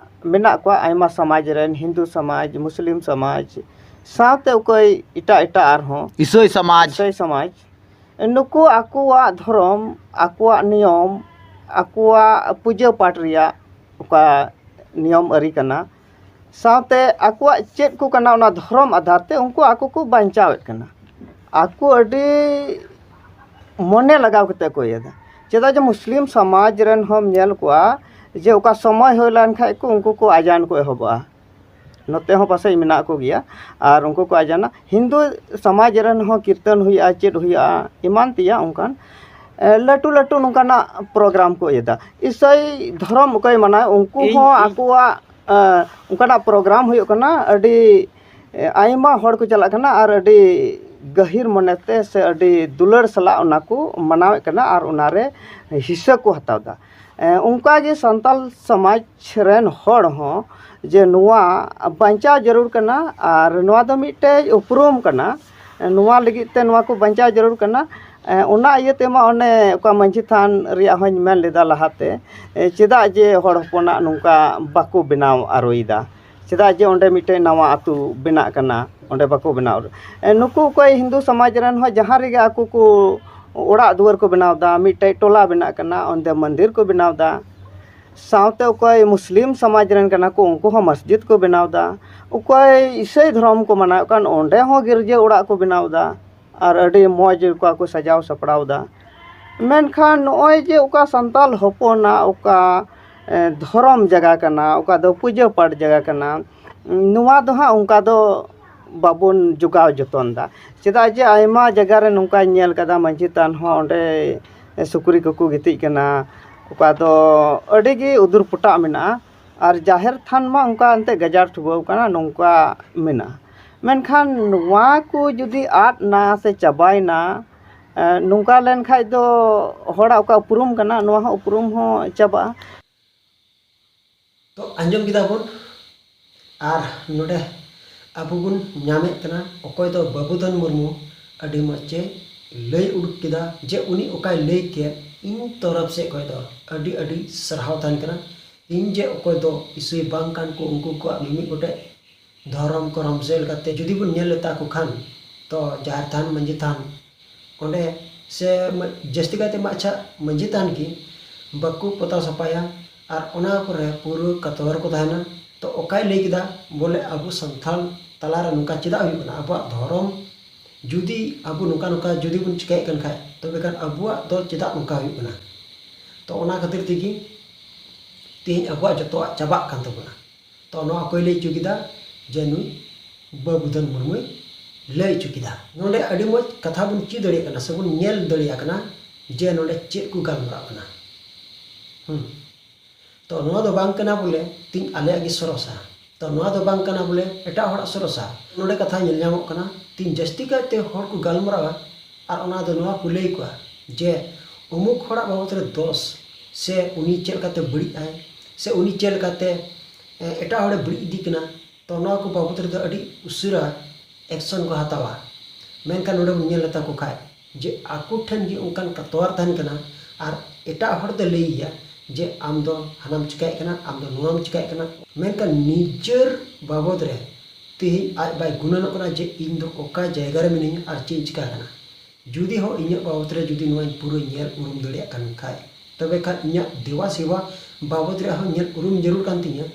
ᱢᱮᱱᱟᱜ ᱠᱚᱣᱟ, ᱟᱭᱢᱟ ᱥᱚᱢᱟᱡᱽ ᱨᱮᱱ, ᱦᱤᱱᱫᱩ ᱥᱚᱢᱟᱡᱽ, ᱢᱩᱥᱞᱤᱢ ᱥᱚᱢᱟᱡᱽ, ᱥᱟᱶᱛᱮ ᱚᱠᱚᱭ ᱮᱴᱟᱜ ᱮᱴᱟᱜ ᱟᱨᱦᱚᱸ ᱤᱥᱟᱹᱭ ᱥᱚᱢᱟᱡᱽ᱾ ᱤᱥᱟᱹᱭ ᱥᱚᱢᱟᱡᱽ, ᱱᱩᱠᱩ ᱟᱠᱚᱣᱟᱜ ᱫᱷᱚᱨᱚᱢ, ᱟᱠᱚᱣᱟᱜ ᱱᱤᱭᱚᱢ, ᱟᱠᱚᱣᱟᱜ ᱯᱩᱡᱟᱹ ᱯᱟᱴ ᱨᱮᱭᱟᱜ ᱚᱠᱟ ᱱᱤᱭᱚᱢ ᱟᱹᱨᱤ ᱠᱟᱱᱟ, ᱥᱟᱶᱛᱮ ᱟᱠᱚᱣᱟᱜ ᱪᱮᱫ ᱠᱚ ᱠᱟᱱᱟ, ᱚᱱᱟ ᱫᱷᱚᱨᱚᱢ ᱟᱫᱷᱟᱨ ᱛᱮ ᱩᱱᱠᱩ ᱟᱠᱚ ᱠᱚ ᱵᱟᱧᱪᱟᱣᱮᱫ ᱠᱟᱱᱟ᱾ ᱟᱠᱚ ᱟᱹᱰᱤ ᱢᱚᱱᱮ ᱞᱟᱜᱟᱣ ᱠᱟᱛᱮ ᱠᱚ ᱤᱭᱟᱹᱭᱮᱫᱟ᱾ ᱪᱮᱫᱟᱜ ᱡᱮ ᱢᱩᱥᱞᱤᱢ ᱥᱚᱢᱟᱡᱽ ᱨᱮᱱ ᱦᱚᱸᱢ ᱧᱮᱞ ᱠᱚᱣᱟ ᱡᱮ ᱚᱠᱟ ᱥᱚᱢᱚᱭ ᱦᱩᱭ ᱞᱮᱱ ᱠᱷᱟᱡ ᱠᱚ ᱩᱱᱠᱩ ᱠᱚ ᱟᱡᱟᱱ ᱠᱚ ᱮᱦᱚᱵᱚᱜᱼᱟ᱾ ᱱᱚᱛᱮ ᱦᱚᱸ ᱯᱟᱥᱮᱡ ᱢᱮᱱᱟᱜ ᱠᱚᱜᱮᱭᱟ᱾ ᱟᱨ ᱩᱱᱠᱩ ᱠᱚ ᱟᱡᱟᱱᱟ, ᱦᱤᱱᱫᱩ ᱥᱚᱢᱟᱡᱽ ᱨᱮᱱ ᱦᱚᱸ ᱠᱤᱨᱛᱚᱱ ᱦᱩᱭᱩᱜᱼᱟ, ᱪᱮᱫ ᱦᱩᱭᱩᱜᱼᱟ, ᱮᱢᱟᱱ ᱛᱮᱭᱟᱜ ᱚᱱᱠᱟᱱ᱾ ᱞᱟᱹᱴᱩ ᱞᱟᱹᱴᱩ ᱱᱚᱝᱠᱟᱱᱟᱜ ᱯᱨᱳᱜᱨᱟᱢ ᱠᱚ ᱤᱭᱟᱹᱭᱮᱫᱟ᱾ ᱤᱥᱟᱹᱭ ᱫᱷᱚᱨᱚᱢ ᱚᱠᱚᱭ ᱢᱟᱱᱟᱣ, ᱩᱱᱠᱩ ᱤᱧ- ᱦᱚᱸ ᱤᱧ- ᱟᱠᱚᱣᱟᱜ ᱮ, ᱚᱱᱠᱟᱱᱟᱜ ᱯᱨᱳᱜᱨᱟᱢ ᱦᱩᱭᱩᱜ ᱠᱟᱱᱟ, ᱟᱹᱰᱤ ᱮ, ᱟᱭᱢᱟ ᱦᱚᱲ ᱠᱚ ᱪᱟᱞᱟᱜ ᱠᱟᱱᱟ ᱟᱨ ᱟᱹᱰᱤ ᱜᱟᱹᱦᱤᱨ ᱢᱚᱱᱮᱛᱮ ᱥᱮ ᱟᱹᱰᱤ ᱫᱩᱞᱟᱹᱲ ᱥᱟᱞᱟᱜ ᱚᱱᱟ ᱠᱚ ᱢᱟᱱᱟᱣᱮᱫ ᱠᱟᱱᱟ ᱟᱨ ᱚᱱᱟᱨᱮ ᱦᱤᱥᱟᱹ ᱠᱚ ᱦᱟᱛᱟᱣ ᱮᱫᱟ᱾ ᱮ, ᱚᱱᱠᱟᱜᱮ ᱥᱟᱱᱛᱟᱞ ᱥᱚᱢᱟᱡᱽ ᱨᱮᱱ ᱦᱚᱲ ᱦᱚᱸ ᱡᱮ ᱱᱚᱣᱟ ᱵᱟᱧᱪᱟᱣ ᱡᱟᱹᱨᱩᱲ ᱠᱟᱱᱟ ᱟᱨ ᱱᱚᱣᱟ ᱫᱚ ᱢᱤᱫᱴᱮᱡ ᱩᱯᱨᱩᱢ ᱠᱟᱱᱟ, ᱱᱚᱣᱟ ᱞᱟᱹᱜᱤᱫ ᱛᱮ ᱱᱚᱣᱟ ᱠᱚ ᱵᱟᱧᱪᱟᱣ ᱡᱟᱹᱨᱩᱲ ᱠᱟᱱᱟ᱾ ᱮ, ᱚᱱᱟ ᱤᱭᱟᱹ ᱛᱮᱢᱟ ᱚᱱᱮ ᱚᱠᱟ ᱢᱟᱹᱡᱷᱤ ᱛᱷᱟᱱ ᱨᱮᱭᱟᱜ ᱦᱚᱸᱧ ᱢᱮᱱ ᱞᱮᱫᱟ ᱞᱟᱦᱟᱛᱮ, ᱮ, ᱪᱮᱫᱟᱜ ᱡᱮ ᱦᱚᱲ ᱦᱚᱯᱚᱱᱟᱜ ᱱᱚᱝᱠᱟ ᱵᱟᱠᱚ ᱵᱮᱱᱟᱣ ᱟᱹᱨᱩᱭᱮᱫᱟ? ᱪᱮᱫᱟᱜ ᱡᱮ ᱚᱸᱰᱮ ᱢᱤᱫᱴᱮᱱ ᱱᱟᱣᱟ ᱟᱹᱛᱩ ᱵᱮᱱᱟᱜ ᱠᱟᱱᱟ, ᱚᱸᱰᱮ ᱵᱟᱠᱚ ᱵᱮᱱᱟᱣ? ᱮ, ᱱᱩᱠᱩ ᱚᱠᱚᱭ ᱦᱤᱱᱫᱩ ᱥᱚᱢᱟᱡᱽ ᱨᱮᱱ ᱦᱚᱸ ᱡᱟᱦᱟᱸ ᱨᱮᱜᱮ ᱟᱠᱚ ᱠᱚ ᱚᱲᱟᱜ ᱫᱩᱣᱟᱹᱨ ᱠᱚ ᱵᱮᱱᱟᱣ ᱮᱫᱟ, ᱢᱤᱫᱴᱮᱡ ᱴᱚᱞᱟ ᱵᱮᱱᱟᱜ ᱠᱟᱱᱟ, ᱚᱸᱰᱮ ᱢᱚᱱᱫᱤᱨ ᱠᱚ ᱵᱮᱱᱟᱣ ᱮᱫᱟ, ᱥᱟᱶᱛᱮ ᱚᱠᱚᱭ ᱢᱩᱥᱞᱤᱢ ᱥᱚᱢᱟᱡᱽ ᱨᱮᱱ ᱠᱟᱱᱟ ᱠᱚ, ᱩᱱᱠᱩ ᱦᱚᱸ ᱢᱚᱥᱡᱤᱫ ᱠᱚ ᱵᱮᱱᱟᱣ ᱮᱫᱟ, ᱚᱠᱚᱭ ᱤᱥᱟᱹᱭ ᱫᱷᱚᱨᱚᱢ ᱠᱚ ᱢᱟᱱᱟᱣᱮᱫ ᱠᱟᱱ, ᱚᱸᱰᱮ ᱦᱚᱸ ᱜᱤᱨᱡᱟᱹ ᱚᱲᱟᱜ ᱠᱚ ᱵᱮᱱᱟᱣ ᱮᱫᱟ᱾ ᱟᱨ ᱟᱹᱰᱤ ᱢᱚᱡᱽ ᱚᱠᱟ ᱠᱚ ᱥᱟᱡᱟᱣ ᱥᱟᱯᱲᱟᱣ ᱮᱫᱟ᱾ ᱢᱮᱱᱠᱷᱟᱱ ᱱᱚᱜᱼᱚᱭ ᱡᱮ ᱚᱠᱟ ᱥᱟᱱᱛᱟᱞ ᱦᱚᱯᱚᱱᱟᱜ ᱚᱠᱟ, ᱮ, ᱫᱷᱚᱨᱚᱢ ᱡᱟᱭᱜᱟ ᱠᱟᱱᱟ, ᱚᱠᱟ ᱫᱚ ᱯᱩᱡᱟᱹ ᱯᱟᱴ ᱡᱟᱭᱜᱟ ᱠᱟᱱᱟ, ᱱᱚᱣᱟ ᱫᱚ ᱦᱟᱸᱜ ᱚᱱᱠᱟ ᱫᱚ ᱵᱟᱵᱚᱱ ᱡᱚᱜᱟᱣ ᱡᱚᱛᱚᱱ ᱮᱫᱟ᱾ ᱪᱮᱫᱟᱜ ᱡᱮ ᱟᱭᱢᱟ ᱡᱟᱭᱜᱟ ᱨᱮ ᱱᱚᱝᱠᱟᱧ ᱧᱮᱞ ᱠᱟᱫᱟ, ᱢᱟᱹᱡᱷᱤ ᱛᱷᱟᱱ ᱦᱚᱸ ᱚᱸᱰᱮ ᱥᱩᱠᱨᱤ ᱠᱚᱠᱚ ᱜᱤᱛᱤᱡ ᱠᱟᱱᱟ, ᱚᱠᱟ ᱫᱚ ᱟᱹᱰᱤ ᱜᱮ ᱩᱫᱩᱨ ᱯᱚᱴᱟᱜ ᱢᱮᱱᱟᱜᱼᱟ᱾ ᱟᱨ ᱡᱟᱦᱮᱨ ᱛᱷᱟᱱ ᱢᱟ ᱚᱱᱠᱟ ᱮᱱᱛᱮᱫ ᱜᱟᱡᱟᱲ ᱴᱷᱩᱵᱟᱹᱣ ᱠᱟᱱᱟ, ᱱᱚᱝᱠᱟ ᱢᱮᱱᱟᱜᱼᱟ᱾ ᱢᱮᱱᱠᱷᱟᱱ ᱱᱚᱣᱟ ᱠᱚ ᱡᱩᱫᱤ ᱟᱫ ᱱᱟ ᱥᱮ ᱪᱟᱵᱟᱭᱮᱱᱟ, ᱮ, ᱱᱚᱝᱠᱟ ᱞᱮᱱ ᱠᱷᱟᱡ ᱫᱚ ᱦᱚᱲᱟᱜ ᱚᱠᱟ ᱩᱯᱨᱩᱢ ᱠᱟᱱᱟ, ᱱᱚᱣᱟ ᱦᱚᱸ ᱩᱯᱨᱩᱢ ᱦᱚᱸ ᱪᱟᱵᱟᱜᱼᱟ᱾ ᱛᱚ ᱟᱸᱡᱚᱢ ᱠᱮᱫᱟ ᱵᱚᱱ, ᱟᱨ ᱱᱚᱰᱮ ᱟᱵᱚ ᱵᱚᱱ ᱧᱟᱢᱮᱫ ᱠᱟᱱᱟ ᱚᱠᱚᱭ ᱫᱚ ᱵᱟᱹᱵᱩᱫᱷᱚᱱ ᱢᱩᱨᱢᱩ ᱟᱹᱰᱤ ᱢᱚᱡᱽ ᱮ ᱞᱟᱹᱭ ᱩᱰᱩᱠ ᱠᱮᱫᱟ᱾ ᱡᱮ ᱩᱱᱤ ᱚᱠᱟᱭ ᱞᱟᱹᱭ ᱠᱮᱫ, ᱤᱧ ᱛᱚᱨᱚᱯ ᱥᱮᱫ ᱠᱷᱚᱱ ᱫᱚ ᱟᱹᱰᱤ ᱟᱹᱰᱤ ᱥᱟᱨᱦᱟᱣ ᱛᱟᱦᱮᱱ ᱠᱟᱱᱟ᱾ ᱤᱧ ᱡᱮ ᱚᱠᱚᱭ ᱫᱚ ᱤᱥᱟᱹᱭ ᱵᱟᱝ ᱠᱟᱱ ᱠᱚ, ᱩᱱᱠᱩ ᱠᱚᱣᱟᱜ ᱢᱤᱢᱤᱫ ᱜᱚᱴᱮᱡ ᱫᱷᱚᱨᱚᱢ ᱠᱚᱨᱚᱢ ᱥᱮᱫ ᱞᱮᱠᱟᱛᱮ ᱡᱩᱫᱤ ᱵᱚᱱ ᱧᱮᱞ ᱞᱮᱛᱟ ᱠᱚ ᱠᱷᱟᱱ, ᱛᱚ ᱡᱟᱦᱮᱨ ᱛᱷᱟᱱ, ᱢᱟᱹᱡᱷᱤ ᱛᱷᱟᱱ, ᱚᱸᱰᱮ ᱥᱮ ᱢᱟ-, ᱡᱟᱹᱥᱛᱤ ᱠᱟᱭᱛᱮ ᱢᱟ ᱟᱪᱪᱷᱟ ᱢᱟᱹᱡᱷᱤ ᱛᱷᱟᱱ ᱜᱮ ᱵᱟᱠᱚ ᱯᱚᱛᱟᱣ ᱥᱟᱯᱷᱟᱭᱟ, ᱟᱨ ᱚᱱᱟ ᱠᱚᱨᱮ ᱯᱩᱨᱟᱹ ᱠᱟᱛᱣᱟᱨ ᱠᱚ ᱛᱟᱦᱮᱱᱟ᱾ ᱛᱚ ᱚᱠᱟᱭ ᱞᱟᱹᱭ ᱠᱮᱫᱟ ᱵᱚᱞᱮ ᱟᱵᱚ ᱥᱟᱱᱛᱟᱲ ᱛᱟᱞᱟᱨᱮ ᱱᱚᱝᱠᱟ ᱪᱮᱫᱟᱜ ᱦᱩᱭᱩᱜ ᱠᱟᱱᱟ? ᱟᱵᱚᱣᱟᱜ ᱫᱷᱚᱨᱚᱢ ᱡᱩᱫᱤ ᱟᱵᱚ ᱱᱚᱝᱠᱟ ᱱᱚᱝᱠᱟ ᱡᱩᱫᱤ ᱵᱚᱱ ᱪᱤᱠᱟᱹᱭᱮᱫ ᱠᱟᱱ ᱠᱷᱟᱡ, ᱛᱚᱵᱮ ᱠᱷᱟᱱ ᱟᱵᱚᱣᱟᱜ ᱫᱚ ᱪᱮᱫᱟᱜ ᱱᱚᱝᱠᱟ ᱦᱩᱭᱩᱜ ᱠᱟᱱᱟ? ᱛᱚ ᱚᱱᱟ ᱠᱷᱟᱹᱛᱤᱨ ᱛᱮᱜᱮ ᱛᱮᱦᱮᱧ ᱟᱵᱚᱣᱟᱜ ᱡᱚᱛᱚᱣᱟᱜ ᱪᱟᱵᱟᱜ ᱠᱟᱱ ᱛᱟᱵᱚᱱᱟ᱾ ᱛᱚ ᱱᱚᱣᱟ ᱚᱠᱚᱭ ᱞᱟᱹᱭ ᱦᱚᱪᱚ ᱠᱮᱫᱟ? ᱡᱮ ᱱᱩᱭ ᱵᱟᱹᱵᱩᱫᱷᱚᱱ ᱢᱩᱨᱢᱩᱭ ᱞᱟᱹᱭ ᱦᱚᱪᱚ ᱠᱮᱫᱟ᱾ ᱱᱚᱰᱮ ᱟᱹᱰᱤ ᱢᱚᱡᱽ ᱠᱟᱛᱷᱟ ᱵᱚᱱ ᱪᱮᱫ ᱫᱟᱲᱮᱭᱟᱜ ᱠᱟᱱᱟ ᱥᱮᱵᱚᱱ ᱧᱮᱞ ᱫᱟᱲᱮᱭᱟᱜ ᱠᱟᱱᱟ ᱡᱮ ᱱᱚᱰᱮ ᱪᱮᱫ ᱠᱚ ᱜᱟᱞᱢᱟᱨᱟᱜ ᱠᱟᱱᱟ᱾ ᱦᱩᱸ᱾ ᱛᱚ ᱱᱚᱣᱟ ᱫᱚ ᱵᱟᱝ ᱠᱟᱱᱟ ᱵᱚᱞᱮ ᱛᱤᱧ ᱟᱞᱮᱭᱟᱜ ᱜᱮ ᱥᱚᱨᱚᱥᱟ, ᱛᱚ ᱱᱚᱣᱟ ᱫᱚ ᱵᱟᱝ ᱠᱟᱱᱟ ᱵᱚᱞᱮ ᱮᱴᱟᱜ ᱦᱚᱲᱟᱜ ᱥᱚᱨᱚᱥᱟ᱾ ᱱᱚᱰᱮ ᱠᱟᱛᱷᱟ ᱧᱮᱞ ᱧᱟᱢᱚᱜ ᱠᱟᱱᱟ, ᱛᱤᱧ ᱡᱟᱹᱥᱛᱤ ᱠᱟᱭᱛᱮ ᱦᱚᱲ ᱠᱚ ᱜᱟᱞᱢᱟᱨᱟᱣᱟ ᱟᱨ ᱚᱱᱟ ᱫᱚ ᱱᱚᱣᱟ ᱠᱚ ᱞᱟᱹᱭ ᱠᱚᱣᱟ ᱡᱮ ᱩᱢᱩᱠ ᱦᱚᱲᱟᱜ ᱵᱟᱵᱚᱫ ᱨᱮ ᱫᱚᱥ, ᱥᱮ ᱩᱱᱤ ᱪᱮᱫ ᱞᱮᱠᱟᱛᱮ ᱵᱟᱹᱲᱤᱡ ᱟᱭ, ᱥᱮ ᱩᱱᱤ ᱪᱮᱫ ᱞᱮᱠᱟᱛᱮ, ᱮ, ᱮᱴᱟᱜ ᱦᱚᱲᱮ ᱵᱟᱹᱲᱤᱡ ᱤᱫᱤ ᱠᱟᱱᱟ, ᱛᱚ ᱱᱚᱣᱟ ᱠᱚ ᱵᱟᱵᱚᱫ ᱨᱮᱫᱚ ᱟᱹᱰᱤ ᱩᱥᱟᱹᱨᱟ action ᱠᱚ ᱦᱟᱛᱟᱣᱟ᱾ ᱢᱮᱱᱠᱷᱟᱱ ᱱᱚᱰᱮ ᱵᱚᱱ ᱧᱮᱞ ᱞᱮᱛᱟ ᱠᱚ ᱠᱷᱟᱡ ᱡᱮ ᱟᱠᱚ ᱴᱷᱮᱱ ᱜᱮ ᱚᱱᱠᱟᱱ ᱠᱟᱛᱣᱟᱨ ᱛᱟᱦᱮᱱ ᱠᱟᱱᱟ ᱟᱨ ᱮᱴᱟᱜ ᱦᱚᱲ ᱫᱚ ᱞᱟᱹᱭ ᱜᱮᱭᱟ ᱡᱮ ᱟᱢ ᱫᱚ ᱦᱟᱱᱟᱢ ᱪᱤᱠᱟᱹᱭᱮᱫ ᱠᱟᱱᱟ, ᱟᱢ ᱫᱚ ᱱᱚᱣᱟᱢ ᱪᱤᱠᱟᱹᱭᱮᱫ ᱠᱟᱱᱟ᱾ ᱢᱮᱱᱠᱷᱟᱱ ᱱᱤᱡᱮᱨ ᱵᱟᱵᱚᱫ ᱨᱮ ᱛᱮᱦᱮᱧ ᱟᱡ ᱵᱟᱭ ᱜᱩᱱᱟᱹᱱᱚᱜ ᱠᱟᱱᱟ ᱡᱮ ᱤᱧ ᱫᱚ ᱚᱠᱟ ᱡᱟᱭᱜᱟ ᱨᱮ ᱢᱤᱱᱟᱹᱧᱟ ᱟᱨ ᱪᱮᱫ ᱤᱧ ᱪᱤᱠᱟᱹ ᱠᱟᱱᱟ᱾ ᱡᱩᱫᱤ ᱦᱚᱸ ᱤᱧᱟᱹᱜ ᱵᱟᱵᱚᱫ ᱨᱮ ᱡᱩᱫᱤ ᱱᱚᱣᱟᱧ ᱯᱩᱨᱟᱹ ᱧᱮᱞ ᱩᱨᱩᱢ ᱫᱟᱲᱮᱭᱟᱜ ᱠᱟᱱ ᱠᱷᱟᱡ, ᱛᱚᱵᱮ ᱠᱷᱟᱱ ᱤᱧᱟᱹᱜ ᱫᱮᱵᱟ ᱥᱮᱵᱟ ᱵᱟᱵᱚᱫ ᱨᱮᱭᱟᱜ ᱦᱚᱸ ᱧᱮᱞ ᱩᱨᱩᱢ ᱡᱟᱹᱨᱩᱲ ᱠᱟᱱ ᱛᱤᱧᱟᱹ